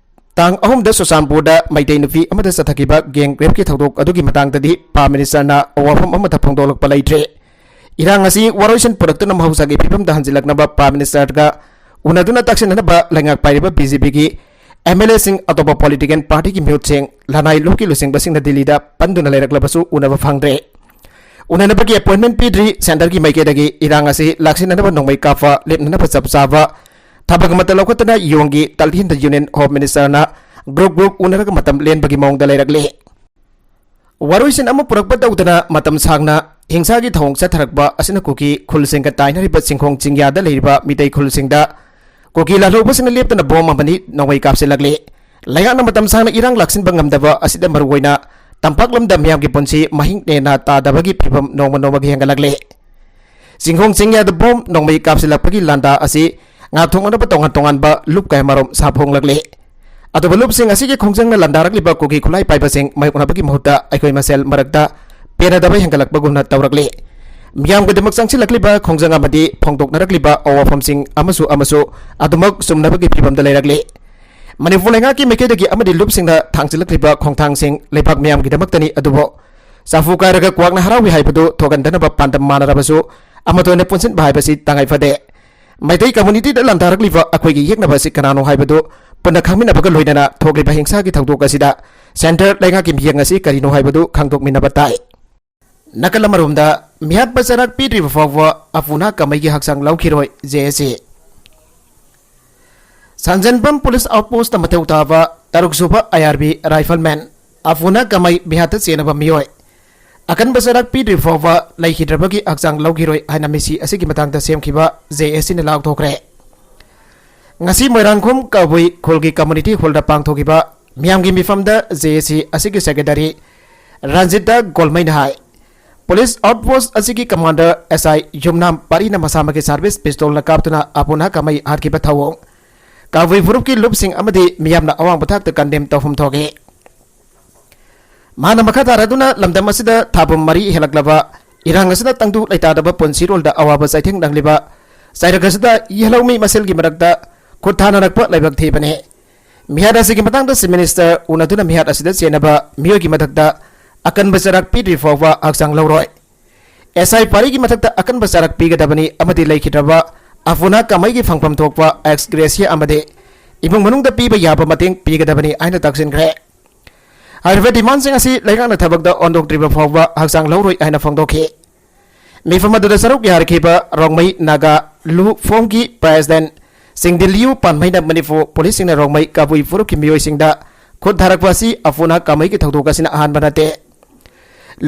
ꯇꯥꯡ ꯑꯍꯨꯝꯗ ꯆꯨꯔꯆꯥꯟꯄꯨꯔꯗ ꯃꯩꯇꯩ ꯅꯨꯄꯤ ꯑꯃꯗ ꯆꯠꯊꯈꯤꯕ ꯒꯦꯡ ꯔꯦꯞꯀꯤ ꯊꯧꯗꯣꯛ ꯑꯗꯨꯒꯤ ꯃꯇꯥꯡꯗꯗꯤ ꯄ꯭ꯔꯥꯏꯝ ꯃꯤꯅꯤꯁꯇꯔꯅ ꯋꯥꯐꯝ ꯑꯃꯠꯇ ꯐꯣꯡꯗꯣꯛꯂꯛꯄ ꯂꯩꯇ꯭ꯔꯤ꯫ ꯏꯔꯥꯡ ꯑꯁꯤ ꯋꯥꯔꯣꯏꯁꯤꯟ ꯄꯨꯔꯛꯇꯨꯅ ꯃꯍꯧꯁꯥꯒꯤ ꯐꯤꯕꯝꯗ ꯍꯟꯖꯤꯜꯂꯛꯅꯕ Prime Ministerꯒ ꯎꯅꯗꯨꯅ ꯇꯛꯁꯤꯟꯅꯅꯕ ꯂꯩꯉꯥꯛ ꯄꯥꯏꯔꯤꯕ BJPꯒꯤ MLAꯁꯤꯡ, ꯑꯇꯣꯞꯄ political partyꯒꯤ ꯃꯤꯍꯨꯠꯁꯤꯡ, ꯂꯅꯥꯏ ꯂꯨꯞꯀꯤ ꯂꯨꯆꯤꯡꯕꯁꯤꯡꯅ ꯗꯤꯜꯂꯤꯗ ꯄꯟꯗꯨꯅ ꯂꯩꯔꯛꯂꯕꯁꯨ ꯎꯅꯕ ꯐꯪꯗ꯭ꯔꯦ꯫ ꯎꯅꯅꯕꯒꯤ appointment ꯄꯤꯗ꯭ꯔꯤ꯫ Centreꯒꯤ ꯃꯥꯏꯀꯩꯗꯒꯤ ꯏꯔꯥꯡ ꯑꯁꯤ ꯂꯥꯛꯁꯤꯟꯅꯅꯕ ꯅꯣꯡꯃꯩ ꯀꯥꯞꯄ ꯂꯦꯞꯅꯅꯕ ꯆꯞ ꯆꯥꯕ ꯊꯕꯛ ꯑꯃꯠꯇ ꯂꯧꯈꯠꯇꯅ ꯌꯣꯡꯒꯤ ꯇꯜꯍꯤꯟꯗ Union Home Ministerꯅ group group ꯎꯅꯔꯒ ꯃꯇꯝ ꯂꯦꯟꯕꯒꯤ ꯃꯑꯣꯡꯗ ꯂꯩꯔꯛꯂꯤ꯫ ꯋꯥꯔꯣꯏꯁꯤꯟ ꯑꯃ ꯄꯨꯔꯛꯄ ꯇꯧꯗꯅ ꯃꯇꯝ ꯁꯥꯡꯅ ꯍꯤꯡꯁꯥꯒꯤ ꯊꯧꯑꯣꯡ ꯆꯠꯊꯔꯛꯄ ꯑꯁꯤꯅ ꯀꯨꯀꯤ ꯈꯨꯜꯁꯤꯡꯒ ꯇꯥꯏꯅꯔꯤꯕ ꯆꯤꯡꯈꯣꯡ ꯆꯤꯡꯌꯥꯗ ꯂꯩꯔꯤꯕ ꯃꯤꯇꯩ ꯈꯨꯜꯁꯤꯡꯗ ꯀꯨꯀꯤ ꯂꯥꯜꯍꯧꯕꯁꯤꯡꯅ ꯂꯦꯞꯇꯅ ꯕꯣꯝ ꯑꯃꯅꯤ ꯅꯣꯡꯃꯩ ꯀꯥꯞꯁꯤꯜꯂꯛꯂꯤ꯫ ꯂꯩꯉꯥꯛꯅ ꯃꯇꯝ ꯁꯥꯡꯅ ꯏꯔꯥꯡ ꯂꯥꯛꯁꯤꯟꯕ ꯉꯝꯗꯕ ꯑꯁꯤꯗ ꯃꯔꯨꯑꯣꯏꯅ ꯇꯝꯄꯥꯛ ꯂꯝꯗ ꯃꯤꯌꯥꯝꯒꯤ ꯄꯨꯟꯁꯤ ꯃꯍꯤꯡ ꯅꯦꯟꯅ ꯇꯥꯗꯕꯒꯤ ꯐꯤꯕꯝ ꯅꯣꯡꯃ ꯅꯣꯡꯃꯒꯤ ꯍꯦꯟꯒꯠꯂꯛꯂꯤ꯫ ꯆꯤꯡꯈꯣꯡ ꯆꯤꯡꯌꯥꯗ ꯕꯣꯝ ꯅꯣꯡꯃꯩ ꯀꯥꯞꯁꯤꯜꯂꯛꯄꯒꯤ ꯂꯥꯟꯗꯥ ꯑꯁꯤ ꯉꯥꯛꯊꯣꯛꯅꯅꯕ ꯇꯣꯉꯥꯟ ꯇꯣꯉꯥꯟꯕ ꯂꯨꯞ ꯀꯌꯥꯃꯔꯨꯝ ꯁꯥꯐꯣꯡꯂꯛꯂꯤ꯫ ꯑꯗꯨꯕꯨ ꯂꯨꯞꯁꯤꯡ ꯑꯁꯤꯒꯤ ꯈꯣꯡꯖꯪꯅ ꯂꯥꯟꯗꯥꯔꯛꯂꯤꯕ ꯀꯨꯀꯤ ꯈꯨꯠꯂꯥꯏ ꯄꯥꯏꯕꯁꯤꯡ ꯃꯥꯌꯣꯛꯅꯕꯒꯤ ꯃꯍꯨꯠꯇ ꯑꯩꯈꯣꯏ ꯃꯁꯦꯜ ꯃꯔꯛꯇ ꯄꯦꯟꯅꯗꯕ ꯍꯦꯟꯒꯠꯂꯛꯄꯒꯨꯝꯅ ꯇꯧꯔꯛꯂꯤ꯫ ꯃꯤꯌꯥꯝꯒꯤꯗꯃꯛ ꯆꯪꯁꯤꯜꯂꯛꯂꯤꯕ ꯈꯣꯡꯖꯪ ꯑꯃꯗꯤ ꯐꯣꯡꯗꯣꯛꯅꯔꯛꯂꯤꯕ ꯑꯋꯥꯐꯝꯁꯤꯡ ꯑꯃꯁꯨ ꯑꯃꯁꯨ ꯑꯗꯨꯃꯛ ꯆꯨꯝꯅꯕꯒꯤ ꯐꯤꯕꯝꯗ ꯂꯩꯔꯛꯂꯤ꯫ ꯃꯅꯤꯄꯨꯔ ꯂꯩꯉꯥꯛꯀꯤ ꯃꯥꯏꯀꯩꯗꯒꯤ ꯑꯃꯗꯤ ꯂꯨꯞꯁꯤꯡꯅ ꯊꯥꯡꯖꯤꯜꯂꯛꯂꯤꯕ ꯈꯣꯡꯊꯥꯡꯁꯤꯡ ꯂꯩꯕꯥꯛ ꯃꯤꯌꯥꯝꯒꯤꯗꯃꯛꯇꯅꯤ꯫ ꯑꯗꯨꯕꯨ ꯆꯥꯐꯨ ꯀꯥꯏꯔꯒ ꯀ꯭ꯋꯥꯛꯅ ꯍꯔꯥꯎꯏ ꯍꯥꯏꯕꯗꯨ ꯊꯣꯛꯍꯟꯗꯅꯕ ꯄꯥꯟꯗꯝ ꯃꯥꯟꯅꯔꯕꯁꯨ ꯑꯃꯠꯇ ꯑꯣꯏꯅ ꯄꯨꯟꯁꯤꯟꯕ ꯍꯥꯏꯕꯁꯤ ꯇꯉꯥꯏ ꯐꯗꯦ꯫ ꯃꯩꯇꯩ communityꯗ ꯂꯥꯟꯗꯥꯔꯛꯂꯤꯕ ꯑꯩꯈꯣꯏꯒꯤ ꯌꯦꯛꯅꯕ ꯑꯁꯤ ꯀꯅꯥꯅꯣ ꯍꯥꯏꯕꯗꯨ ꯄꯨꯟꯅ ꯈꯪꯃꯤꯟꯅꯕꯒ ꯂꯣꯏꯅꯅ ꯊꯣꯛꯂꯤꯕ ꯍꯤꯡꯁꯥꯒꯤ ꯊꯧꯗꯣꯛ ꯑꯁꯤꯗ centre ꯂꯩꯉꯥꯛꯀꯤ ꯃꯤꯠꯌꯦꯡ ꯑꯁꯤ ꯀꯔꯤꯅꯣ ꯍꯥꯏꯕꯗꯨ ꯈꯪꯗꯣꯛꯃꯤꯟꯅꯕ ꯇꯥꯏ꯫ ꯅꯥꯀꯜ ꯑꯃꯔꯣꯝꯗ ꯃꯤꯍꯥꯠꯄ ꯆꯩꯔꯥꯛ ꯄꯤꯗ꯭ꯔꯤꯕ ꯐꯥꯎꯕ ꯑꯄꯨꯅ ꯀꯃꯩꯒꯤ ꯍꯛꯆꯥꯡ ꯂꯧꯈꯤꯔꯣꯏ, JAC꯫ ꯁꯟꯖꯦꯟꯕꯝ police outpostꯇ ꯃꯊꯧ ꯇꯥꯕ ꯇꯔꯨꯛ ꯁꯨꯕ IRB rifleman ꯑꯄꯨꯅ ꯀꯃꯩ ꯃꯤꯍꯥꯠꯇ ꯆꯦꯟꯅꯕ ꯃꯤꯑꯣꯏ ꯑꯀꯟꯕ ꯆꯩꯔꯥꯛ ꯄꯤꯗ꯭ꯔꯤ ꯐꯥꯎꯕ ꯂꯩꯈꯤꯗ꯭ꯔꯕꯒꯤ ꯍꯛꯆꯥꯡ ꯂꯧꯈꯤꯔꯣꯏ ꯍꯥꯏꯅ ꯃꯤꯁꯤ ꯑꯁꯤꯒꯤ ꯃꯇꯥꯡꯗ ꯁꯦꯝꯈꯤꯕ JACꯅ ꯂꯥꯎꯊꯣꯛꯈ꯭ꯔꯦ꯫ ꯉꯁꯤ ꯃꯣꯏꯔꯥꯡꯈꯣꯝ ꯀꯕꯨꯏ ꯈꯨꯜꯒꯤ community hallꯗ ꯄꯥꯡꯊꯣꯛꯈꯤꯕ ꯃꯤꯌꯥꯝꯒꯤ ꯃꯤꯐꯝꯗ JAC ꯑꯁꯤꯒꯤ secretary ꯔꯟꯖꯤꯠꯇ ꯒꯣꯜꯃꯩꯅ ꯍꯥꯏ, police outpost ꯑꯁꯤꯒꯤ commander SI ꯌꯨꯝꯅꯥꯝ ꯄꯥꯔꯤꯅ ꯃꯁꯥꯃꯛꯀꯤ service pistolꯅ ꯀꯥꯞꯇꯨꯅ ꯑꯄꯨꯅ ꯀꯃꯩ ꯍꯥꯠꯈꯤꯕ ꯊꯧꯑꯣꯡ ꯀꯕꯨꯏ ꯐꯨꯔꯨꯞꯀꯤ ꯂꯨꯞꯁꯤꯡ ꯑꯃꯗꯤ ꯃꯤꯌꯥꯝꯅ ꯑꯋꯥꯡꯕ ꯊꯥꯛꯇ condemn ꯇꯧꯐꯝ ꯊꯣꯛꯏ꯫ ꯃꯥꯅ ꯃꯈꯥ ꯇꯥꯔꯗꯨꯅ ꯂꯝꯗꯝ ꯑꯁꯤꯗ ꯊꯥ ꯄꯨꯝ ꯃꯔꯤ ꯍꯦꯜꯂꯛꯂꯕ ꯏꯔꯥꯡ ꯑꯁꯤꯅ ꯇꯪꯗꯨ ꯂꯩꯇꯥꯗꯕ ꯄꯨꯟꯁꯤꯔꯣꯜꯗ ꯑꯋꯥꯕ ꯆꯩꯊꯦꯡ ꯅꯪꯂꯤꯕ ꯆꯩꯔꯛ ꯑꯁꯤꯗ ꯌꯦꯜꯍꯧꯃꯤ ꯃꯁꯦꯜꯒꯤ ꯃꯔꯛꯇ ꯈꯨꯠ ꯊꯥꯅꯔꯛꯄ ꯂꯥꯏꯕꯛ ꯊꯤꯕꯅꯤ꯫ ꯃꯤꯍꯥꯠ ꯑꯁꯤꯒꯤ ꯃꯇꯥꯡꯗ Chief Minister ꯎꯅꯗꯨꯅ ꯃꯤꯍꯥꯠ ꯑꯁꯤꯗ ꯆꯦꯟꯅꯕ ꯃꯤꯑꯣꯏꯒꯤ ꯃꯊꯛꯇ ꯑꯀꯟꯕ ꯆꯩꯔꯥꯛ ꯄꯤꯗ꯭ꯔꯤ ꯐꯥꯎꯕ ꯍꯛꯆꯥꯡ ꯂꯧꯔꯣꯏ꯫ ꯑꯦꯁ ꯑꯥꯏ ꯄꯥꯔꯤꯒꯤ ꯃꯊꯛꯇ ꯑꯀꯟꯕ ꯆꯥꯔꯛ ꯄꯤꯒꯗꯕꯅꯤ ꯑꯃꯗꯤ ꯂꯩꯈꯤꯗ꯭ꯔꯕ ꯑꯐꯨꯅꯥ ꯀꯥꯃꯩꯒꯤ ꯐꯪꯐꯝ ꯊꯣꯛꯄ ꯑꯦꯛꯁ ꯒ꯭ꯔꯦꯁꯤꯌꯥ ꯑꯃꯗꯤ ꯏꯃꯨꯡ ꯃꯅꯨꯡꯗ ꯄꯤꯕ ꯌꯥꯕ ꯃꯇꯦꯡ ꯄꯤꯒꯗꯕꯅꯤ ꯍꯥꯏꯅ ꯇꯛꯁꯤꯟꯈ꯭ꯔꯦ꯫ ꯍꯥꯏꯔꯤꯕ ꯗꯤꯃꯥꯟꯁꯤꯡ ꯑꯁꯤ ꯂꯩꯉꯥꯛꯅ ꯊꯕꯛꯇ ꯑꯣꯟꯊꯣꯛꯇ꯭ꯔꯤꯕ ꯐꯥꯎꯕ ꯍꯛꯆꯥꯡ ꯂꯧꯔꯣꯏ ꯍꯥꯏꯅ ꯐꯣꯡꯗꯣꯛꯈꯤ꯫ ꯃꯤꯐꯝ ꯑꯗꯨꯗ ꯁꯔꯨꯛ ꯌꯥꯔꯤꯈꯤꯕ ꯔꯣꯡꯃꯩ ꯅꯥꯒꯥ ꯂꯨ ꯐꯣꯝꯒꯤ ꯄ꯭ꯔꯦꯁꯤꯗꯦꯟꯠ ꯁꯤꯡꯗꯤꯂꯤꯌꯨ ꯄꯥꯟꯃꯩꯅ ꯃꯅꯤꯄꯨꯔ ꯄꯨꯂꯤꯁꯁꯤꯡꯅ ꯔꯣꯡꯃꯩ ꯀꯕꯨꯏ ꯐꯨꯔꯨꯞꯀꯤ ꯃꯤꯑꯣꯏꯁꯤꯡꯗ ꯈꯨꯠ ꯊꯥꯔꯛꯄ ꯑꯁꯤ ꯑꯐꯨꯅꯥ ꯀꯥꯃꯩꯒꯤ ꯊꯧꯗꯣꯛ ꯑꯁꯤꯅ ꯑꯍꯥꯟꯕ ꯅꯠꯇꯦ꯫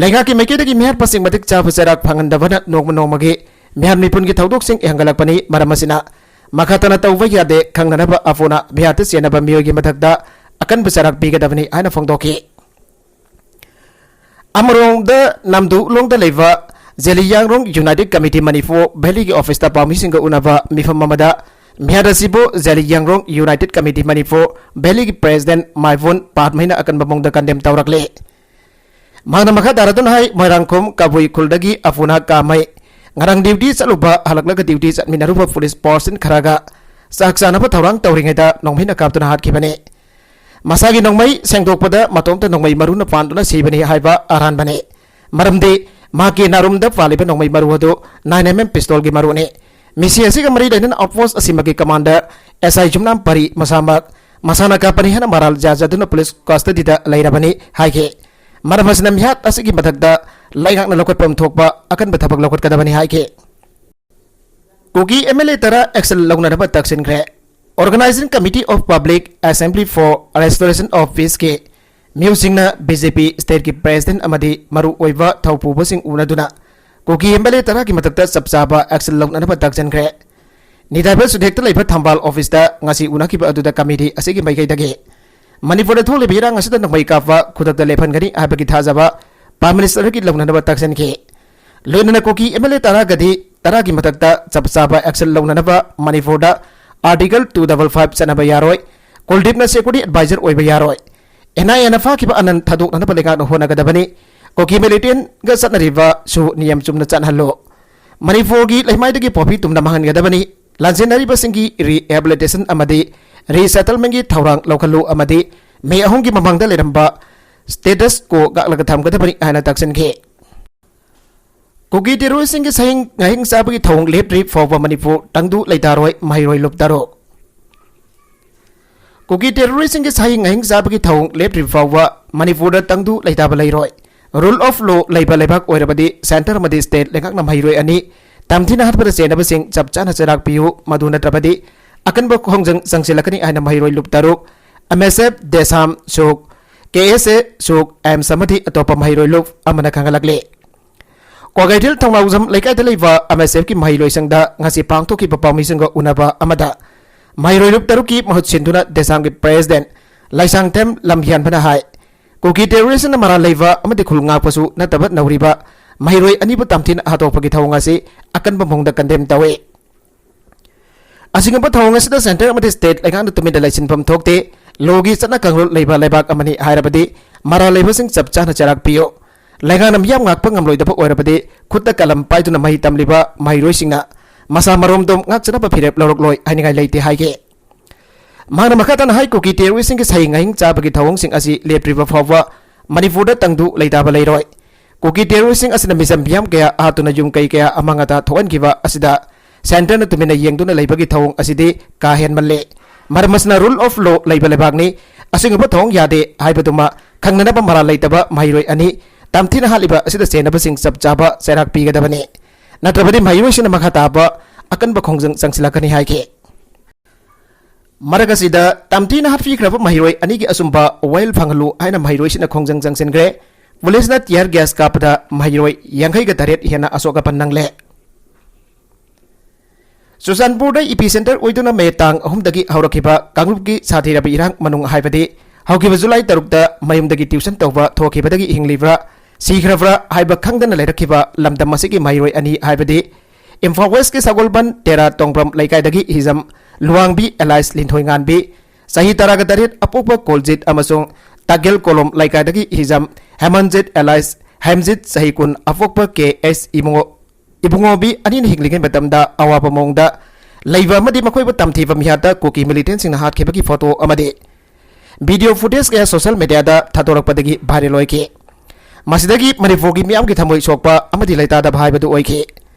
ꯂꯩꯉꯥꯛꯀꯤ ꯃꯥꯏꯀꯩꯗꯒꯤ ꯃꯤꯍꯥꯠꯄꯁꯤꯡ ꯃꯇꯤꯛ ꯆꯥꯕ ꯆꯩꯔꯥꯛ ꯐꯪꯍꯟꯗꯕꯅ ꯅꯣꯡꯃ ꯅꯣꯡꯃꯒꯤ ꯃꯤꯍꯥꯠ ꯃꯤꯄꯨꯟꯒꯤ ꯊꯧꯗꯣꯛꯁꯤꯡ ꯍꯦꯟꯒꯠꯂꯛꯄꯅꯤ꯫ ꯃꯔꯝ ꯑꯁꯤꯅ ꯃꯈꯥ ꯇꯥꯅ ꯇꯧꯕ ꯌꯥꯗꯦ꯫ ꯈꯪꯅꯅꯕ ꯑꯐꯨꯅꯥ ꯃꯤꯍꯥꯠꯇ ꯆꯦꯟꯅꯕ ꯃꯤꯑꯣꯏꯒꯤ ꯃꯊꯛꯇ ꯑꯀꯟꯕ ꯆꯩꯔꯥꯛ ꯄꯤꯒꯗꯕꯅꯤ ꯍꯥꯏꯅ ꯐꯣꯡꯗꯣꯛꯈꯤ꯫ ꯑꯃꯔꯣꯝꯗ ꯅꯝꯗꯨꯂꯣꯡꯗ ꯂꯩꯕ ꯖꯦꯂꯤꯌꯥꯡꯔꯣꯡ ꯌꯨꯅꯥꯏꯇꯦꯗ ꯀꯃꯤꯇꯤ ꯃꯅꯤꯄꯨꯔ ꯚꯦꯂꯤꯒꯤ ꯑꯣꯐꯤꯁꯇ ꯄꯥꯎꯃꯤꯁꯤꯡꯒ ꯎꯅꯕ ꯃꯤꯐꯝ ꯑꯃꯗ ꯃꯤꯍꯥꯠ ꯑꯁꯤꯕꯨ Zeliangrong United committee Manipur ꯚꯦꯂꯤꯒꯤ president ꯃꯥꯏꯕꯣꯟ ꯄꯥꯠꯃꯩꯅ ꯑꯀꯟꯕ ꯃꯑꯣꯡꯗ ꯀꯟꯗꯦꯝ ꯇꯧꯔꯛꯂꯦ꯫ ꯃꯍꯥꯛꯅ ꯃꯈꯥ ꯇꯥꯔꯗꯨꯅ ꯍꯥꯏ, ꯃꯣꯏꯔꯥꯡꯈꯣꯝ ꯀꯕꯨꯏ ꯈꯨꯜꯗꯒꯤ ꯑꯐꯨꯅꯥ ꯀꯥꯃꯩ ꯉꯔꯥꯡ ꯗ꯭ꯌꯨꯇꯤ ꯆꯠꯂꯨꯕ ꯍꯜꯂꯛꯂꯒ ꯗ꯭ꯌꯨꯇꯤ ꯆꯠꯃꯤꯟꯅꯔꯨꯕ ꯄꯨꯂꯤꯁ ꯐꯣꯔꯁꯁꯤꯡ ꯈꯔꯒ ꯆꯥꯛ ꯆꯥꯅꯕ ꯊꯧꯔꯥꯡ ꯇꯧꯔꯤꯉꯩꯗ ꯅꯣꯡꯃꯩꯅ ꯀꯥꯞꯇꯨꯅ ꯍꯥꯠꯈꯤꯕꯅꯤ꯫ ꯃꯁꯥꯒꯤ ꯅꯣꯡꯃꯩ ꯁꯦꯡꯗꯣꯛꯄꯗ ꯃꯇꯣꯝꯇ ꯅꯣꯡꯃꯩ ꯃꯔꯨꯅ ꯄꯥꯟꯗꯨꯅ ꯁꯤꯕꯅꯤ ꯍꯥꯏꯕ ꯑꯔꯥꯟꯕꯅꯤ꯫ ꯃꯔꯝꯗꯤ ꯃꯍꯥꯛꯀꯤ ꯅꯥꯔꯨꯝꯗ ꯄꯥꯜꯂꯤꯕ ꯅꯣꯡꯃꯩ ꯃꯔꯨ ꯑꯗꯨ ꯅꯥꯏꯟ ꯑꯦꯝ ꯑꯦꯝ ꯄꯤꯁꯇꯣꯜꯒꯤ ꯃꯔꯨꯅꯤ꯫ ꯃꯤꯁꯤ ꯑꯁꯤꯒ ꯃꯔꯤ ꯂꯩꯅꯅ ꯑꯥꯎꯠꯄꯣꯁꯠ ꯑꯁꯤꯃꯛꯀꯤ ꯀꯃꯥꯟꯗꯔ ꯑꯦꯁ ꯑꯥꯏ ꯌꯨꯝꯅꯥꯝ ꯄꯥꯔꯤ ꯃꯁꯥꯃꯛ ꯃꯁꯥꯅ ꯀꯥꯞꯄꯅꯤ ꯍꯥꯏꯅ ꯃꯔꯥꯜ ꯌꯥꯖꯗꯨꯅ ꯄꯨꯂꯤꯁ ꯀꯁꯇꯗꯤꯗ ꯂꯩꯔꯕꯅꯤ ꯍꯥꯏꯈꯤ꯫ ꯃꯔꯝ ꯑꯁꯤꯅ ꯃꯤꯍꯥꯠ ꯑꯁꯤꯒꯤ ꯃꯊꯛꯇ ꯂꯩꯉꯥꯛꯅ ꯂꯧꯈꯠꯐꯝ ꯊꯣꯛꯄ ꯑꯀꯟꯕ ꯊꯕꯛ ꯂꯧꯈꯠꯀꯗꯕꯅꯤ ꯍꯥꯏꯈꯤ꯫ ꯀꯨꯀꯤ ꯑꯦꯝ ꯑꯦꯜ ꯑꯦ ꯇꯔꯥ ꯑꯦꯛꯁꯟ ꯂꯧꯅꯅꯕ ꯇꯛꯁꯤꯟꯈ꯭ꯔꯦ꯫ Organising Committee of Public Assembly for Restoration of Peaceꯀꯤ ꯃꯤꯑꯣꯏꯁꯤꯡꯅ ꯕꯤ ꯖꯦ ꯄꯤ ꯁ꯭ꯇꯦꯠꯀꯤ ꯄ꯭ꯔꯦꯁꯤꯗꯦꯟꯠ ꯑꯃꯗꯤ ꯃꯔꯨꯑꯣꯏꯕ ꯊꯧꯄꯨꯕꯁꯤꯡ ꯎꯅꯗꯨꯅ ꯀꯨꯀꯤ ꯑꯦꯝ ꯑꯦꯜ ꯑꯦ ꯇꯔꯥꯒꯤ ꯃꯊꯛꯇ ꯆꯞ ꯆꯥꯕ ꯑꯦꯛꯁꯟ ꯂꯧꯅꯅꯕ ꯇꯛꯁꯤꯟꯈ꯭ꯔꯦ꯫ ꯅꯤꯗꯥꯏꯕ ꯁꯨꯗꯦꯛꯇ ꯂꯩꯕ ꯊꯝꯕꯥꯜ ꯑꯣꯐꯤꯁꯇ ꯉꯁꯤ ꯎꯅꯈꯤꯕ ꯑꯗꯨꯗ ꯀꯃꯤꯇꯤ ꯑꯁꯤꯒꯤ ꯃꯥꯏꯀꯩꯗꯒꯤ ꯃꯅꯤꯄꯨꯔꯗ ꯊꯣꯛꯂꯤꯕ ꯏꯔꯥꯡ ꯑꯁꯤꯗ ꯅꯣꯡꯃꯩ ꯀꯥꯞꯄ ꯈꯨꯗꯛꯇ ꯂꯦꯞꯍꯟꯒꯅꯤ ꯍꯥꯏꯕꯒꯤ ꯊꯥꯖꯕ ꯄ꯭ꯔꯥꯏꯝ ꯃꯤꯅꯤꯁꯇꯔꯒꯤ ꯂꯧꯅꯅꯕ ꯇꯛꯁꯤꯟꯈꯤ꯫ ꯂꯣꯏꯅꯅ ꯀꯨꯀꯤ ꯑꯦꯝ ꯑꯦꯜ ꯑꯦ ꯇꯔꯥꯒꯗꯤ ꯇꯔꯥꯒꯤ ꯃꯊꯛꯇ ꯆꯞ ꯆꯥꯕ ꯑꯦꯛꯁꯟ ꯂꯧꯅꯅꯕ ꯃꯅꯤꯄꯨꯔꯗ ꯑꯥꯔꯇꯤꯀꯜ ꯇꯨ ꯗꯕꯜ ꯐꯥꯏꯚ ꯆꯠꯅꯕ ꯌꯥꯔꯣꯏ, ꯀꯨꯜꯗꯤꯞꯅ ꯁꯦꯀ꯭ꯌꯨꯔꯤꯇꯤ ꯑꯦꯗꯚꯥꯏꯖꯔ ꯑꯣꯏꯕ ꯌꯥꯔꯣꯏ, ꯑꯦꯟ ꯑꯥꯏ ꯑꯦꯅ ꯐꯥꯈꯤꯕ ꯑꯅꯟ ꯊꯥꯗꯣꯛꯅꯅꯕ ꯂꯩꯉꯥꯛꯅ ꯍꯣꯠꯅꯒꯗꯕꯅꯤ, ꯀꯨꯀꯤ ꯃꯤꯂꯤꯇꯦꯟꯒ ꯆꯠꯅꯔꯤꯕꯁꯨ ꯅꯤꯌꯝ ꯆꯨꯝꯅ ꯆꯠꯍꯜꯂꯨ, ꯃꯅꯤꯄꯨꯔꯒꯤ ꯂꯩꯃꯥꯏꯗꯒꯤ ꯄꯣꯄꯤ ꯇꯨꯝꯅ ꯃꯥꯡꯍꯟꯒꯗꯕꯅꯤ, ꯂꯥꯟꯖꯦꯟꯅꯔꯤꯕꯁꯤꯡꯒꯤ ꯔꯤꯍꯦꯕꯤꯂꯤꯇꯦꯁꯟ ꯑꯃꯗꯤ ꯔꯤꯁꯦꯇꯜꯃꯦꯟꯒꯤ ꯊꯧꯔꯥꯡ ꯂꯧꯈꯠꯂꯨ ꯑꯃꯗꯤ ꯃꯦ ꯑꯍꯨꯝꯒꯤ ꯃꯃꯥꯡꯗ ꯂꯩꯔꯝꯕ ꯁ꯭ꯇꯦꯇꯁ ꯀꯣ ꯉꯥꯛꯂꯒ ꯊꯝꯒꯗꯕꯅꯤ ꯍꯥꯏꯅ ꯇꯛꯁꯤꯟꯈꯤ꯫ ꯀꯨꯀꯤ ꯇꯦꯔꯣꯔꯤꯁꯁꯤꯡꯒꯤ ꯁꯍꯤꯡ ꯉꯥꯍꯤꯡ ꯆꯥꯕꯒꯤ ꯊꯧꯑꯣꯡ ꯂꯦꯞꯇ꯭ꯔꯤ ꯐꯥꯎꯕ ꯃꯅꯤꯄꯨꯔ ꯇꯪꯗꯨ ꯂꯩꯇꯥꯔꯣꯏ, ꯃꯍꯩꯔꯣꯏ ꯂꯨꯞ ꯇꯔꯨꯛ꯫ ꯀꯨꯀꯤ ꯇꯦꯔꯣꯔꯤꯁꯁꯤꯡꯒꯤ ꯁꯍꯤꯡ ꯉꯥꯍꯤꯡ ꯆꯥꯕꯒꯤ ꯊꯧꯑꯣꯡ ꯂꯦꯞꯇ꯭ꯔꯤꯕ ꯐꯥꯎꯕ ꯃꯅꯤꯄꯨꯔꯗ ꯇꯪꯗꯨ ꯂꯩꯇꯥꯕ ꯂꯩꯔꯣꯏ꯫ Rule of law ꯂꯩꯕ ꯂꯩꯕꯥꯛ ꯑꯣꯏꯔꯕꯗꯤ centre ꯑꯃꯗꯤ state ꯂꯩꯉꯥꯛꯅ ꯃꯍꯩꯔꯣꯏ ꯑꯅꯤ ꯇꯝꯊꯤꯅ ꯍꯥꯠꯄꯗ ꯆꯦꯟꯅꯕꯁꯤꯡ ꯆꯞ ꯆꯥꯅ ꯆꯩꯔꯥꯛ ꯄꯤꯌꯨ, ꯃꯗꯨ ꯅꯠꯇ꯭ꯔꯕꯗꯤ ꯑꯀꯟꯕ ꯈꯣꯡꯖꯪ ꯆꯪꯁꯤꯜꯂꯛꯀꯅꯤ ꯍꯥꯏꯅ ꯃꯍꯩꯔꯣꯏ ꯂꯨꯞ ꯇꯔꯨꯛ, M S F, DESAM ꯁꯨꯛ, K S A ꯁꯨꯛ, AIMS ꯑꯃꯗꯤ ꯑꯇꯣꯞꯄ ꯃꯍꯩꯔꯣꯏ ꯂꯨꯞ ꯑꯃꯅ ꯈꯪꯍꯜꯂꯛꯂꯤ꯫ ꯀ꯭ꯋꯥꯀꯩꯊꯦꯜ ꯊꯧꯅꯥꯎꯖꯝ ꯂꯩꯀꯥꯏꯗ ꯂꯩꯕ M S F ꯀꯤ ꯃꯍꯩꯔꯣꯏꯁꯪꯗ ꯉꯁꯤ ꯄꯥꯡꯊꯣꯛꯈꯤꯕ ꯄꯥꯎꯃꯤꯁꯤꯡꯒ ꯎꯅꯕ ꯑꯃꯗ ꯃꯍꯩꯔꯣꯏ ꯂꯨꯞ ꯇꯔꯨꯛꯀꯤ ꯃꯍꯨꯠ ꯁꯤꯟꯗꯨꯅ DESAM ꯒꯤ president ꯂꯥꯏꯁꯥꯡꯊꯦꯝ ꯂꯝꯍꯤꯌꯥꯟꯕꯅ ꯍꯥꯏ, ꯀꯨꯀꯤ terrorist ꯅ ꯃꯔꯥꯜ ꯂꯩꯕ ꯑꯃꯗꯤ ꯈꯨꯜ ꯉꯥꯛꯄꯁꯨ ꯅꯠꯇꯕ ꯅꯧꯔꯤꯕ ꯃꯍꯩꯔꯣꯏ ꯑꯅꯤꯕꯨ ꯇꯝꯊꯤꯅ ꯍꯥꯠꯇꯣꯛꯄꯒꯤ ꯊꯧꯑꯣꯡ ꯑꯁꯤ ꯑꯀꯟꯕ ꯃꯑꯣꯡꯗ condemn ꯇꯧꯏ꯫ ꯑꯁꯤꯒꯨꯝꯕ ꯊꯧꯑꯣꯡ ꯑꯁꯤꯗ centre ꯑꯃꯗꯤ state ꯂꯩꯉꯥꯛꯅ ꯇꯨꯃꯤꯟꯅ ꯂꯩꯁꯤꯟꯐꯝ ꯊꯣꯛꯇꯦ꯫ Law ꯒꯤ ꯆꯠꯅ ꯀꯥꯡꯂꯣꯟ ꯂꯩꯕ ꯂꯩꯕꯥꯛ ꯑꯃꯅꯤ ꯍꯥꯏꯔꯕꯗꯤ ꯃꯔꯥꯜ ꯂꯩꯕꯁꯤꯡ ꯆꯞ ꯆꯥꯅ ꯆꯩꯔꯥꯛ ꯄꯤꯌꯨ꯫ ꯂꯩꯉꯥꯛꯅ ꯃꯤꯌꯥꯝ ꯉꯥꯛꯄ ꯉꯝꯂꯣꯏꯗꯕ ꯑꯣꯏꯔꯕꯗꯤ ꯈꯨꯠꯇ ꯀꯂꯝ ꯄꯥꯏꯗꯨꯅ ꯃꯍꯩ ꯇꯝꯂꯤꯕ ꯃꯍꯩꯔꯣꯏꯁꯤꯡꯅ ꯃꯁꯥ ꯃꯔꯣꯝꯗꯣꯝ ꯉꯥꯛꯆꯅꯕ ꯐꯤꯔꯦꯞ ꯂꯧꯔꯛꯂꯣꯏ ꯍꯥꯏꯅꯤꯡꯉꯥꯏ ꯂꯩꯇꯦ ꯍꯥꯏꯈꯤ꯫ ꯃꯍꯥꯛꯅ ꯃꯈꯥ ꯇꯥꯅ ꯍꯥꯏ, ꯀꯨꯀꯤ terrorist ꯁꯤꯡꯒꯤ ꯁꯍꯤ ꯉꯥꯍꯤꯡ ꯆꯥꯕꯒꯤ ꯊꯧꯑꯣꯡꯁꯤꯡ ꯑꯁꯤ ꯂꯦꯞꯇ꯭ꯔꯤꯕ ꯐꯥꯎꯕ ꯃꯅꯤꯄꯨꯔꯗ ꯇꯪꯗꯨ ꯂꯩꯇꯥꯕ ꯂꯩꯔꯣꯏ꯫ ꯀꯨꯀꯤ terrorist ꯁꯤꯡ ꯑꯁꯤꯅ ꯃꯤꯆꯝ ꯃꯤꯌꯥꯝ ꯀꯌꯥ ꯍꯥꯠꯇꯨꯅ ꯌꯨꯝ ꯀꯩ ꯀꯌꯥ ꯑꯃꯥꯡ ꯑꯇꯥ ꯊꯣꯛꯍꯟꯈꯤꯕ ꯑꯁꯤꯗ centre ꯅ ꯇꯨꯃꯤꯟꯅ ꯌꯦꯡꯗꯨꯅ ꯂꯩꯕꯒꯤ ꯊꯧꯑꯣꯡ ꯑꯁꯤꯗꯤ ꯀꯥ ꯍꯦꯟꯃꯜꯂꯦ꯫ ꯃꯔꯝ ꯑꯁꯤꯅ rule of law ꯂꯩꯕ ꯂꯩꯕꯥꯛꯅꯤ꯫ ꯑꯁꯤꯒꯨꯝꯕ ꯊꯧꯑꯣꯡ ꯌꯥꯗꯦ ꯍꯥꯏꯕꯗꯨꯃ ꯈꯪꯅꯅꯕ ꯃꯔꯥꯜ ꯂꯩꯇꯕ ꯃꯍꯩꯔꯣꯏ ꯑꯅꯤ ꯇꯝꯊꯤꯅ ꯍꯥꯠꯂꯤꯕ ꯑꯁꯤꯗ ꯆꯦꯟꯅꯕꯁꯤꯡ ꯆꯞ ꯆꯥꯕ ꯆꯩꯔꯥꯛ ꯄꯤꯒꯗꯕꯅꯤ꯫ ꯅꯠꯇ꯭ꯔꯕꯗꯤ ꯃꯍꯩꯔꯣꯏꯁꯤꯡꯅ ꯃꯈꯥ ꯇꯥꯕ ꯑꯀꯟꯕ ꯈꯣꯡꯖꯪ ꯆꯪꯁꯤꯜꯂꯛꯀꯅꯤ ꯍꯥꯏꯈꯤ꯫ ꯃꯔꯛ ꯑꯁꯤꯗ ꯇꯝꯊꯤꯅ ꯍꯥꯠꯄꯤꯈ꯭ꯔꯕ ꯃꯍꯩꯔꯣꯏ ꯑꯅꯤꯒꯤ ꯑꯆꯨꯝꯕ ꯋꯥꯌꯦꯜ ꯐꯪꯍꯜꯂꯨ ꯍꯥꯏꯅ ꯃꯍꯩꯔꯣꯏꯁꯤꯡꯅ ꯈꯣꯡꯖꯪ ꯆꯪꯁꯤꯟꯈ꯭ꯔꯦ꯫ Police ꯅ tear gas ꯀꯥꯞꯄꯗ ꯃꯍꯩꯔꯣꯏ ꯌꯥꯡꯈꯩꯒ ꯇꯔꯦꯠ ꯍꯦꯟꯅ ꯑꯁꯣꯛ ꯑꯄꯟ ꯅꯪꯂꯦ꯫ ꯆꯨꯔꯆꯥꯟꯄꯨꯔꯗ epicentre ꯑꯣꯏꯗꯨꯅ May ꯇꯥꯡ ꯑꯍꯨꯝꯗꯒꯤ ꯍꯧꯔꯛꯈꯤꯕ ꯀꯥꯡꯂꯨꯞꯀꯤ ꯁꯥꯊꯤꯔꯕ ꯏꯔꯥꯡ ꯃꯅꯨꯡ ꯍꯥꯏꯕꯗꯤ ꯍꯧꯈꯤꯕ July ꯇꯔꯨꯛꯇ ꯃꯌꯨꯝꯗꯒꯤ tuition ꯇꯧꯕ ꯊꯣꯛꯈꯤꯕꯗꯒꯤ ꯍꯤꯡꯂꯤꯕ꯭ꯔꯥ, ꯁꯤꯈ꯭ꯔꯕ꯭ꯔꯥ ꯍꯥꯏꯕ ꯈꯪꯗꯅ ꯂꯩꯔꯛꯈꯤꯕ ꯂꯝꯗꯝ ꯑꯁꯤꯒꯤ ꯃꯍꯩꯔꯣꯏ ꯑꯅꯤ ꯍꯥꯏꯕꯗꯤ ꯏꯝꯐꯥꯜ West ꯀꯤ ꯁꯒꯣꯜꯕꯟ ꯇꯦꯔꯥ ꯇꯣꯡꯕ꯭ꯔꯝ ꯂꯩꯀꯥꯏꯗꯒꯤ ꯍꯤꯖꯝ ꯂꯨꯋꯥꯡꯕꯤ alias ꯂꯤꯟꯊꯣꯏꯉꯥꯟꯕꯤ, ꯆꯍꯤ ꯇꯔꯥꯒ ꯇꯔꯦꯠ, ꯑꯄꯣꯛꯄ ꯀꯣꯜꯖꯤꯠ ꯑꯃꯁꯨꯡ ꯇꯥꯒꯦꯜ ꯀꯣꯂꯣꯝ ꯂꯩꯀꯥꯏꯗꯒꯤ ꯍꯤꯖꯝ ꯍꯦꯃꯟꯖꯤꯠ alias ꯍꯦꯝꯖꯤꯠ, ꯆꯍꯤ ꯀꯨꯟ, ꯑꯄꯣꯛꯄ ꯀꯦ ꯑꯦꯁ ꯏꯕꯨꯡꯉꯣ, ꯏꯕꯨꯡꯉꯣꯕꯤ ꯑꯅꯤꯅ ꯍꯤꯡꯂꯤꯉꯩ ꯃꯇꯝꯗ ꯑꯋꯥꯕ ꯃꯑꯣꯡꯗ ꯂꯩꯕ ꯑꯃꯗꯤ ꯃꯈꯣꯏꯕꯨ ꯇꯝꯊꯤꯕ ꯃꯤꯍꯥꯠꯇ ꯀꯨꯀꯤ militant ꯁꯤꯡꯅ ꯍꯥꯠꯈꯤꯕꯒꯤ photo ꯑꯃꯗꯤ video footage ꯀꯌꯥ social media ꯗ ꯊꯥꯗꯣꯔꯛꯄꯗꯒꯤ viral ꯑꯣꯏꯈꯤ꯫ ꯃꯁꯤꯗꯒꯤ ꯃꯅꯤꯄꯨꯔꯒꯤ ꯃꯤꯌꯥꯝꯒꯤ ꯊꯃꯣꯏ ꯁꯣꯛꯄ ꯑꯃꯗꯤ ꯂꯩꯇꯥꯗꯕ ꯍꯥꯏꯕꯗꯨ ꯑꯣꯏꯈꯤ꯫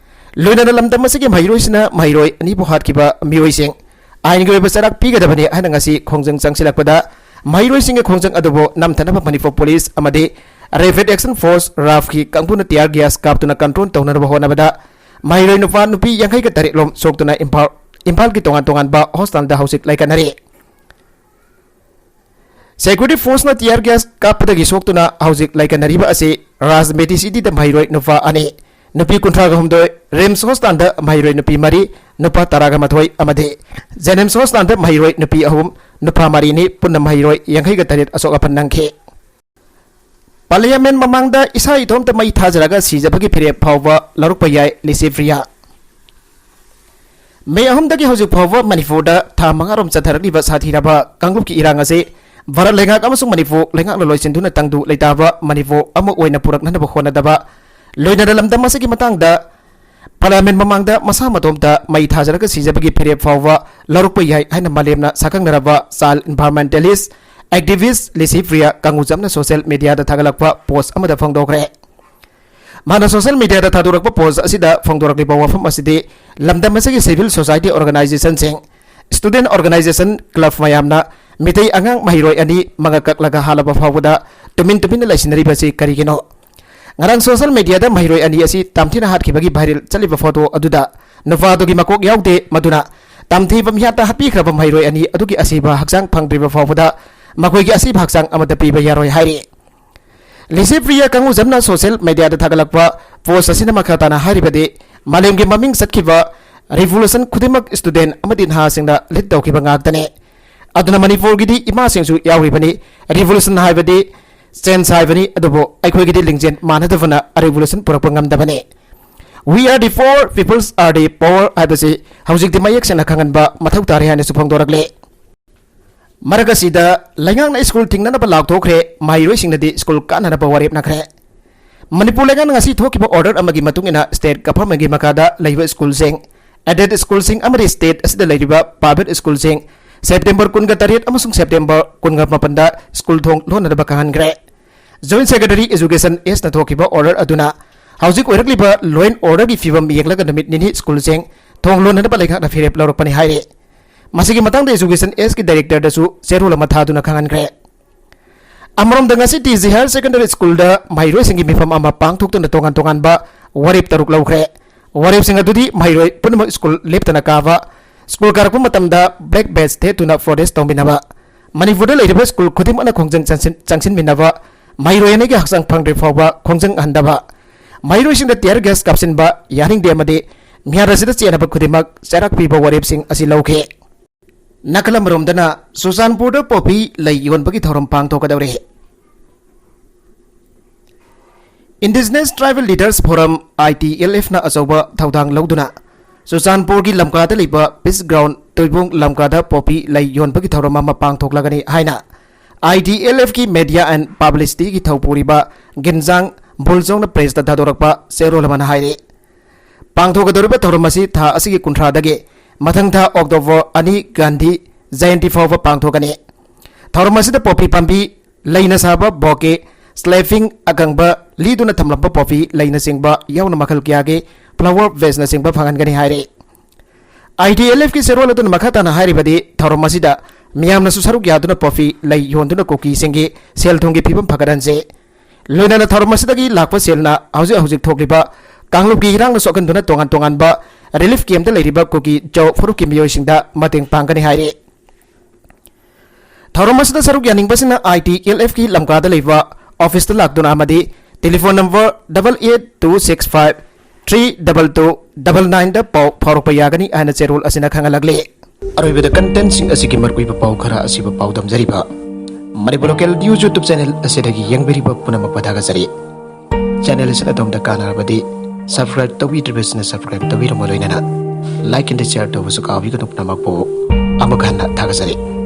ꯂꯣꯏꯅꯅ ꯂꯝꯗꯝ ꯑꯁꯤꯒꯤ ꯃꯍꯩꯔꯣꯏꯁꯤꯅ ꯃꯍꯩꯔꯣꯏ ꯑꯅꯤꯕꯨ ꯍꯥꯠꯈꯤꯕ ꯃꯤꯑꯣꯏꯁꯤꯡ ꯑꯥꯏꯟꯒꯤ ꯑꯣꯏꯕ ꯆꯩꯔꯥꯛ ꯄꯤꯒꯗꯕꯅꯤ ꯍꯥꯏꯅ ꯉꯁꯤ ꯈꯣꯡꯖꯪ ꯆꯪꯁꯤꯜꯂꯛꯄꯗ, ꯃꯍꯩꯔꯣꯏꯁꯤꯡꯒꯤ ꯈꯣꯡꯖꯪ ꯑꯗꯨꯕꯨ ꯅꯝꯊꯅꯕ ꯃꯅꯤꯄꯨꯔ ꯄꯨꯂꯤꯁ ꯑꯃꯗꯤ Rapid Action Force, ꯔꯥꯐꯀꯤ ꯀꯥꯡꯕꯨꯅ tear gas ꯀꯥꯞꯇꯨꯅ control ꯇꯧꯅꯅꯕ ꯍꯣꯠꯅꯕꯗ, ꯃꯍꯩꯔꯣꯏ ꯅꯨꯄꯥ ꯅꯨꯄꯤ ꯌꯥꯡꯈꯩꯒ ꯇꯔꯦꯠ ꯂꯣꯝ ꯁꯣꯛꯇꯨꯅ ꯏꯝꯐꯥꯜ, ꯏꯝꯐꯥꯜꯒꯤ ꯇꯣꯉꯥꯟ ꯇꯣꯉꯥꯟꯕ hospitalꯗ ꯍꯧꯖꯤꯛ ꯂꯩꯀꯠꯅꯔꯤ꯫ Security Forceꯅ tear gas ꯀꯥꯞꯄꯗꯒꯤ ꯁꯣꯛꯇꯨꯅ ꯍꯧꯖꯤꯛ ꯂꯩꯀꯠꯅꯔꯤꯕ ꯑꯁꯤ ꯔꯥꯖꯃꯦꯇꯤ ꯁꯤꯇꯤꯗ ꯃꯍꯩꯔꯣꯏ ꯅꯨꯄꯥ ꯑꯅꯤ, ꯅꯨꯄꯤ ꯀꯨꯟꯊ꯭ꯔꯥꯒ ꯍꯨꯝꯗꯣꯏ, ꯔꯤꯝꯁ hospitalꯗ ꯃꯍꯩꯔꯣꯏ ꯅꯨꯄꯤ ꯃꯔꯤ, ꯅꯨꯄꯥ ꯇꯔꯥꯒ ꯃꯥꯊꯣꯏ ꯑꯃꯗꯤ ꯖꯦꯅꯤꯝꯁ hospitalꯗ ꯃꯍꯩꯔꯣꯏ ꯅꯨꯄꯤ ꯑꯍꯨꯝ, ꯅꯨꯄꯥ ꯃꯔꯤꯅꯤ, ꯄꯨꯟꯅ ꯃꯍꯩꯔꯣꯏ ꯌꯥꯡꯈꯩꯒ ꯇꯔꯦꯠ ꯑꯁꯣꯛ ꯑꯄꯟ ꯅꯪꯈꯤ꯫ Parliament ꯃꯃꯥꯡꯗ ꯏꯁꯥ ꯏꯇꯣꯝꯇ ꯃꯩ ꯊꯥꯖꯔꯒ ꯁꯤꯖꯕꯒꯤ ꯐꯤꯔꯦꯞ ꯐꯥꯎꯕ ꯂꯧꯔꯛꯄ ꯌꯥꯏ, ꯂꯤꯁꯤꯄ꯭ꯔꯤꯌꯥ꯫ ꯃꯦ ꯑꯍꯨꯝꯗꯒꯤ ꯍꯧꯖꯤꯛ ꯐꯥꯎꯕ ꯃꯅꯤꯄꯨꯔꯗ ꯊꯥ ꯃꯉꯥꯔꯣꯝ ꯆꯠꯊꯔꯛꯂꯤꯕ ꯁꯥꯊꯤꯔꯕ ꯀꯥꯡꯂꯨꯞꯀꯤ ꯏꯔꯥꯡ ꯑꯁꯤ ꯚꯥꯔꯠ ꯂꯩꯉꯥꯛ ꯑꯃꯁꯨꯡ ꯃꯅꯤꯄꯨꯔ ꯂꯩꯉꯥꯛꯅ ꯂꯣꯏꯁꯤꯟꯗꯨꯅ ꯇꯪꯗꯨ ꯂꯩꯇꯥꯕ ꯃꯅꯤꯄꯨꯔ ꯑꯃ ꯑꯣꯏꯅ ꯄꯨꯔꯛꯅꯅꯕ ꯍꯣꯠꯅꯗꯕ, ꯂꯣꯏꯅꯅ ꯂꯝꯗꯝ ꯑꯁꯤꯒꯤ ꯃꯇꯥꯡꯗ Parliament ꯃꯃꯥꯡꯗ ꯃꯁꯥ ꯃꯇꯣꯝꯇ ꯃꯩ ꯊꯥꯖꯔꯒ ꯁꯤꯖꯕꯒꯤ ꯐꯤꯔꯦꯞ ꯐꯥꯎꯕ ꯂꯧꯔꯛꯄ ꯌꯥꯏ ꯍꯥꯏꯅ ꯃꯥꯂꯦꯝꯅ ꯁꯛꯈꯪꯅꯔꯕ child environmentalist activist Licypriya ꯀꯪꯒꯨꯖꯝꯅ social mediaꯗ ꯊꯥꯒꯠꯂꯛꯄ post ꯑꯃꯗ ꯐꯣꯡꯗꯣꯛꯈ꯭ꯔꯦ꯫ ꯃꯥꯅ social mediaꯗ ꯊꯥꯗꯣꯔꯛꯄ post ꯑꯁꯤꯗ ꯐꯣꯡꯗꯣꯔꯛꯂꯤꯕ ꯋꯥꯐꯝ ꯑꯁꯤꯗꯤ ꯂꯝꯗꯝ ꯑꯁꯤꯒꯤ civil society organizationꯁꯤꯡ, student organization, club ꯃꯌꯥꯝꯅ ꯃꯤꯇꯩ ꯑꯉꯥꯡ ꯃꯍꯩꯔꯣꯏ ꯑꯅꯤ ꯃꯉꯛ ꯀꯛꯂꯒ ꯍꯥꯠꯂꯕ ꯐꯥꯎꯕꯗ ꯇꯨꯃꯤꯟ ꯇꯨꯃꯤꯟꯅ ꯂꯩꯁꯤꯟꯅꯔꯤꯕꯁꯤ ꯀꯔꯤꯒꯤꯅꯣ? ꯉꯔꯥꯡ social mediaꯗ ꯃꯍꯩꯔꯣꯏ ꯑꯅꯤ ꯑꯁꯤ ꯇꯝꯊꯤꯅ ꯍꯥꯠꯈꯤꯕꯒꯤ viral ꯆꯠꯂꯤꯕ photo ꯑꯗꯨꯗ ꯅꯨꯄꯥ ꯑꯗꯨꯒꯤ ꯃꯀꯣꯛ ꯌꯥꯎꯗꯦ, ꯃꯗꯨꯅ ꯇꯝꯊꯤꯕ ꯃꯤꯍꯥꯠꯇ ꯍꯥꯠꯄꯤꯈ꯭ꯔꯕ ꯃꯍꯩꯔꯣꯏ ꯑꯅꯤ ꯑꯗꯨꯒꯤ ꯑꯁꯤꯕ ꯍꯛꯆꯥꯡ ꯐꯪꯗ꯭ꯔꯤꯕ ꯐꯥꯎꯕꯗ ꯃꯈꯣꯏꯒꯤ ꯑꯁꯤꯕ ꯍꯛꯆꯥꯡ ꯑꯃꯠꯇ ꯄꯤꯕ ꯌꯥꯔꯣꯏ ꯍꯥꯏꯔꯤ꯫ ꯂꯤꯁꯤꯄ꯭ꯔꯤꯌꯥ ꯀꯪꯒꯨꯖꯝꯅ social mediaꯗ ꯊꯥꯒꯠꯂꯛꯄ post ꯑꯁꯤꯅ ꯃꯈꯥ ꯇꯥꯅ ꯍꯥꯏꯔꯤꯕꯗꯤ, ꯃꯥꯂꯦꯝꯒꯤ ꯃꯃꯤꯡ ꯆꯠꯈꯤꯕ revolution ꯈꯨꯗꯤꯡꯃꯛ student ꯑꯃꯗꯤ ꯅꯍꯥꯁꯤꯡꯅ lead ꯇꯧꯈꯤꯕ ꯉꯥꯛꯇꯅꯤ꯫ ꯑꯗꯨꯅ ꯃꯅꯤꯄꯨꯔꯒꯤꯗꯤ ꯏꯃꯥꯁꯤꯡꯁꯨ ꯌꯥꯎꯔꯤꯕꯅꯤ꯫ Revolution ꯍꯥꯏꯕꯗꯤ change ꯍꯥꯏꯕꯅꯤ, ꯑꯗꯨꯕꯨ ꯑꯩꯈꯣꯏꯒꯤꯗꯤ ꯂꯤꯡꯖꯦꯜ ꯃꯥꯟꯅꯗꯕꯅ revolution ꯄꯨꯔꯛꯄ ꯉꯝꯗꯕꯅꯤ꯫ We are the poor, peoples are the power ꯍꯥꯏꯕꯁꯤ ꯍꯧꯖꯤꯛꯇꯤ ꯃꯌꯦꯛ ꯁꯦꯡꯅ ꯈꯪꯍꯟꯕ ꯃꯊꯧ ꯇꯥꯔꯦ ꯍꯥꯏꯅꯁꯨ ꯐꯣꯡꯗꯣꯔꯛꯂꯤ꯫ ꯃꯔꯛ ꯑꯁꯤꯗ ꯂꯩꯉꯥꯛꯅ school ꯊꯤꯡꯅꯅꯕ ꯂꯥꯎꯊꯣꯛꯈ꯭ꯔꯦ, ꯃꯍꯩꯔꯣꯏꯁꯤꯡꯅꯗꯤ school ꯀꯥꯅꯅꯕ ꯋꯥꯔꯦꯞꯅꯈ꯭ꯔꯦ꯫ ꯃꯅꯤꯄꯨꯔ ꯂꯩꯉꯥꯛꯅ ꯉꯁꯤ ꯊꯣꯛꯈꯤꯕ order ꯑꯃꯒꯤ ꯃꯇꯨꯡ ꯏꯟꯅ state governmentꯀꯤ ꯃꯈꯥꯗ ꯂꯩꯕ schoolꯁꯤꯡ, aided schoolꯁꯤꯡ ꯑꯃꯗꯤ state ꯑꯁꯤꯗ ꯂꯩꯔꯤꯕ private schoolꯁꯤꯡ September ꯀꯨꯟꯒ ꯇꯔꯦꯠ ꯑꯃꯁꯨꯡ September ꯀꯨꯟꯒ ꯃꯥꯄꯟꯗ school ꯊꯣꯡ ꯂꯣꯟꯅꯅꯕ ꯈꯪꯍꯟꯈ꯭ꯔꯦ꯫ Joint Secretary Education Sꯅ ꯊꯣꯛꯈꯤꯕ order ꯑꯗꯨꯅ ꯍꯧꯖꯤꯛ ꯑꯣꯏꯔꯛꯂꯤꯕ law and orderꯒꯤ ꯐꯤꯕꯝ ꯌꯦꯡꯂꯒ ꯅꯨꯃꯤꯠ ꯅꯤꯅꯤ ꯁ꯭ꯀꯨꯜꯁꯤꯡ ꯊꯣꯡ ꯂꯣꯟꯅꯅꯕ ꯂꯩꯉꯥꯛꯅ ꯐꯤꯔꯦꯞ ꯂꯧꯔꯛꯄꯅꯤ ꯍꯥꯏꯔꯤ꯫ ꯃꯁꯤꯒꯤ ꯃꯇꯥꯡꯗ Education Sꯀꯤ directorꯗꯁꯨ ꯆꯦꯔꯣꯜ ꯑꯃ ꯊꯥꯗꯨꯅ ꯈꯪꯍꯟꯈ꯭ꯔꯦ꯫ ꯑꯃꯔꯣꯝꯗ, ꯉꯁꯤ ꯇꯤ ꯖꯤ Higher Secondary Schoolꯗ ꯃꯍꯩꯔꯣꯏꯁꯤꯡꯒꯤ ꯃꯤꯐꯝ ꯑꯃ ꯄꯥꯡꯊꯣꯛꯇꯨꯅ ꯇꯣꯉꯥꯟ ꯇꯣꯉꯥꯟꯕ ꯋꯥꯔꯦꯞ ꯇꯔꯨꯛ ꯂꯧꯈ꯭ꯔꯦ꯫ ꯋꯥꯔꯦꯞꯁꯤꯡ ꯑꯗꯨꯗꯤ ꯃꯍꯩꯔꯣꯏ ꯄꯨꯝꯅꯃꯛ ꯁ꯭ꯀꯨꯜ ꯂꯦꯞꯇꯅ ꯀꯥꯕ, ꯁ꯭ꯀꯨꯜ ꯀꯥꯔꯛꯄ ꯃꯇꯝꯗ black badge ꯊꯦꯠꯇꯨꯅ protest ꯇꯧꯃꯤꯟꯅꯕ, ꯃꯅꯤꯄꯨꯔꯗ ꯂꯩꯔꯤꯕ ꯁ꯭ꯀꯨꯜ ꯈꯨꯗꯤꯡꯃꯛꯅ ꯈꯣꯡꯖꯪ ꯆꯪꯁꯤꯟ-, ꯆꯪꯁꯤꯟꯃꯤꯟꯅꯕ, ꯃꯍꯩꯔꯣꯏ ꯑꯅꯤꯒꯤ ꯍꯛꯆꯥꯡ ꯐꯪꯗ꯭ꯔꯤ ꯐꯥꯎꯕ ꯈꯣꯡꯖꯪ ꯍꯟꯗꯕ, ꯃꯍꯩꯔꯣꯏꯁꯤꯡꯗ tear gas ꯀꯥꯞꯁꯤꯟꯕ ꯌꯥꯅꯤꯡꯗꯦ ꯑꯃꯗꯤ ꯃꯤꯍꯥꯠ ꯑꯁꯤꯗ ꯆꯦꯟꯅꯕ ꯈꯨꯗꯤꯡꯃꯛ ꯆꯩꯔꯥꯛ ꯄꯤꯕ ꯋꯥꯔꯦꯞꯁꯤꯡ ꯑꯁꯤ ꯂꯧꯈꯤ꯫ ꯅꯥꯀꯜ ꯑꯃꯔꯣꯝꯗꯅ ꯆꯨꯔꯆꯥꯟꯄꯨꯔꯗ ꯄꯣꯄꯤ ꯂꯩ ꯌꯣꯟꯕꯒꯤ ꯊꯧꯔꯝ ꯄꯥꯡꯊꯣꯛꯀꯗꯧꯔꯤ꯫ Indigenous Tribal Leaders Forum, ITLFꯅ ꯑꯆꯧꯕ ꯊꯧꯗꯥꯡ ꯂꯧꯗꯨꯅ ꯆꯨꯔꯆꯥꯟꯄꯨꯔꯒꯤ ꯂꯝꯀꯥꯗ ꯂꯩꯕ Peace Ground ꯇꯣꯏꯕꯨꯡ ꯂꯝꯀꯥꯗ ꯄꯣꯄꯤ ꯂꯩ ꯌꯣꯟꯕꯒꯤ ꯊꯧꯔꯝ ꯑꯃ ꯄꯥꯡꯊꯣꯛꯂꯒꯅꯤ ꯍꯥꯏꯅ ITLFꯀꯤ Media and Publicityꯒꯤ ꯊꯧꯄꯨꯔꯤꯕ ꯒꯤꯟꯖꯥꯡ ꯕꯨꯜꯖꯧꯅ pressꯇ ꯊꯥꯗꯣꯔꯛꯄ ꯆꯦꯔꯣꯜ ꯑꯃꯅ ꯍꯥꯏꯔꯤ꯫ ꯄꯥꯡꯊꯣꯛꯀꯗꯧꯔꯤꯕ ꯊꯧꯔꯝ ꯑꯁꯤ ꯊꯥ ꯑꯁꯤꯒꯤ ꯀꯨꯟꯊ꯭ꯔꯥꯗꯒꯤ ꯃꯊꯪ ꯊꯥ October ꯑꯅꯤ ꯒꯥꯟꯙꯤ ꯖꯌꯟꯇꯤ ꯐꯥꯎꯕ ꯄꯥꯡꯊꯣꯛꯀꯅꯤ꯫ ꯊꯧꯔꯝ ꯑꯁꯤꯗ ꯄꯣꯄꯤ ꯄꯥꯝꯕꯤ, ꯂꯩꯅ ꯁꯥꯕ bouquet, scalloping, ꯑꯀꯪꯕ ꯂꯤꯗꯨꯅ ꯊꯝꯂꯝꯕ ꯄꯣꯄꯤ ꯂꯩꯅꯆꯤꯡꯕ ꯌꯥꯎꯅ ꯃꯈꯜ ꯀꯌꯥꯒꯤ flower vaseꯅꯆꯤꯡꯕ ꯐꯪꯍꯟꯒꯅꯤ ꯍꯥꯏꯔꯤ꯫ ITLFꯀꯤ ꯆꯦꯔꯣꯜ ꯑꯗꯨꯅ ꯃꯈꯥ ꯇꯥꯅ ꯍꯥꯏꯔꯤꯕꯗꯤ, ꯊꯧꯔꯝ ꯑꯁꯤꯗ ꯃꯤꯌꯥꯝꯅꯁꯨ ꯁꯔꯨꯛ ꯌꯥꯗꯨꯅ ꯄꯣꯄꯤ ꯂꯩ ꯌꯣꯟꯗꯨꯅ ꯀꯨꯀꯤꯁꯤꯡꯒꯤ ꯁꯦꯜ ꯊꯨꯝꯒꯤ ꯐꯤꯕꯝ ꯐꯒꯠꯍꯟꯁꯤ꯫ ꯂꯣꯏꯅꯅ ꯊꯧꯔꯝ ꯑꯁꯤꯗꯒꯤ ꯂꯥꯛꯄ ꯁꯦꯜꯅ ꯍꯧꯖꯤꯛ ꯍꯧꯖꯤꯛ ꯊꯣꯛꯂꯤꯕ ꯀꯥꯡꯂꯨꯞꯀꯤ ꯏꯔꯥꯡꯅ ꯁꯣꯛꯍꯟꯗꯨꯅ ꯇꯣꯉꯥꯟ ꯇꯣꯉꯥꯟꯕ relief campꯇ ꯂꯩꯔꯤꯕ ꯀꯨꯀꯤ ꯖꯥꯎ ꯐꯨꯔꯨꯞꯀꯤ ꯃꯤꯑꯣꯏꯁꯤꯡꯗ ꯃꯇꯦꯡ ꯄꯥꯡꯒꯅꯤ ꯍꯥꯏꯔꯤ꯫ ꯊꯧꯔꯝ ꯑꯁꯤꯗ ꯁꯔꯨꯛ ꯌꯥꯅꯤꯡꯕꯁꯤꯡꯅ ITLFꯀꯤ ꯂꯝꯀꯥꯗ ꯂꯩꯕ officeꯇ ꯂꯥꯛꯇꯨꯅ ꯑꯃꯗꯤ telephone number double eight two six five three double two double nineꯗ ꯄꯥꯎ ꯐꯥꯎꯔꯛꯄ ꯌꯥꯒꯅꯤ ꯍꯥꯏꯅ ꯆꯦꯔꯣꯜ ꯑꯁꯤꯅ ꯈꯪꯍꯜꯂꯛꯂꯤ꯫ ꯑꯔꯣꯏꯕꯗ contentꯁꯤꯡ ꯑꯁꯤꯒꯤ ꯃꯔꯨꯑꯣꯏꯕ ꯄꯥꯎ ꯈꯔ ꯑꯁꯤꯕꯨ ꯄꯥꯎꯗꯝꯖꯔꯤꯕ Manipur Local News YouTube channel ꯑꯁꯤꯗꯒꯤ ꯌꯦꯡꯕꯤꯔꯤꯕ ꯄꯨꯝꯅꯃꯛꯄꯨ ꯊꯥꯒꯠꯆꯔꯤ꯫ Channel ꯑꯁꯤꯅ ꯑꯗꯣꯝꯗ ꯀꯥꯟꯅꯔꯕꯗꯤ subscribe ꯇꯧꯕꯤꯗ꯭ꯔꯤꯕꯁꯤꯡꯅ subscribe ꯇꯧꯕꯤꯔꯝꯕ ꯂꯣꯏꯅꯅ like and share ꯇꯧꯕꯁꯨ ꯀꯥꯎꯕꯤꯒꯅꯨ꯫ ꯄꯨꯝꯅꯃꯛꯄꯨ ꯑꯃꯨꯛ ꯍꯟꯅ ꯊꯥꯒꯠꯆꯔꯤ꯫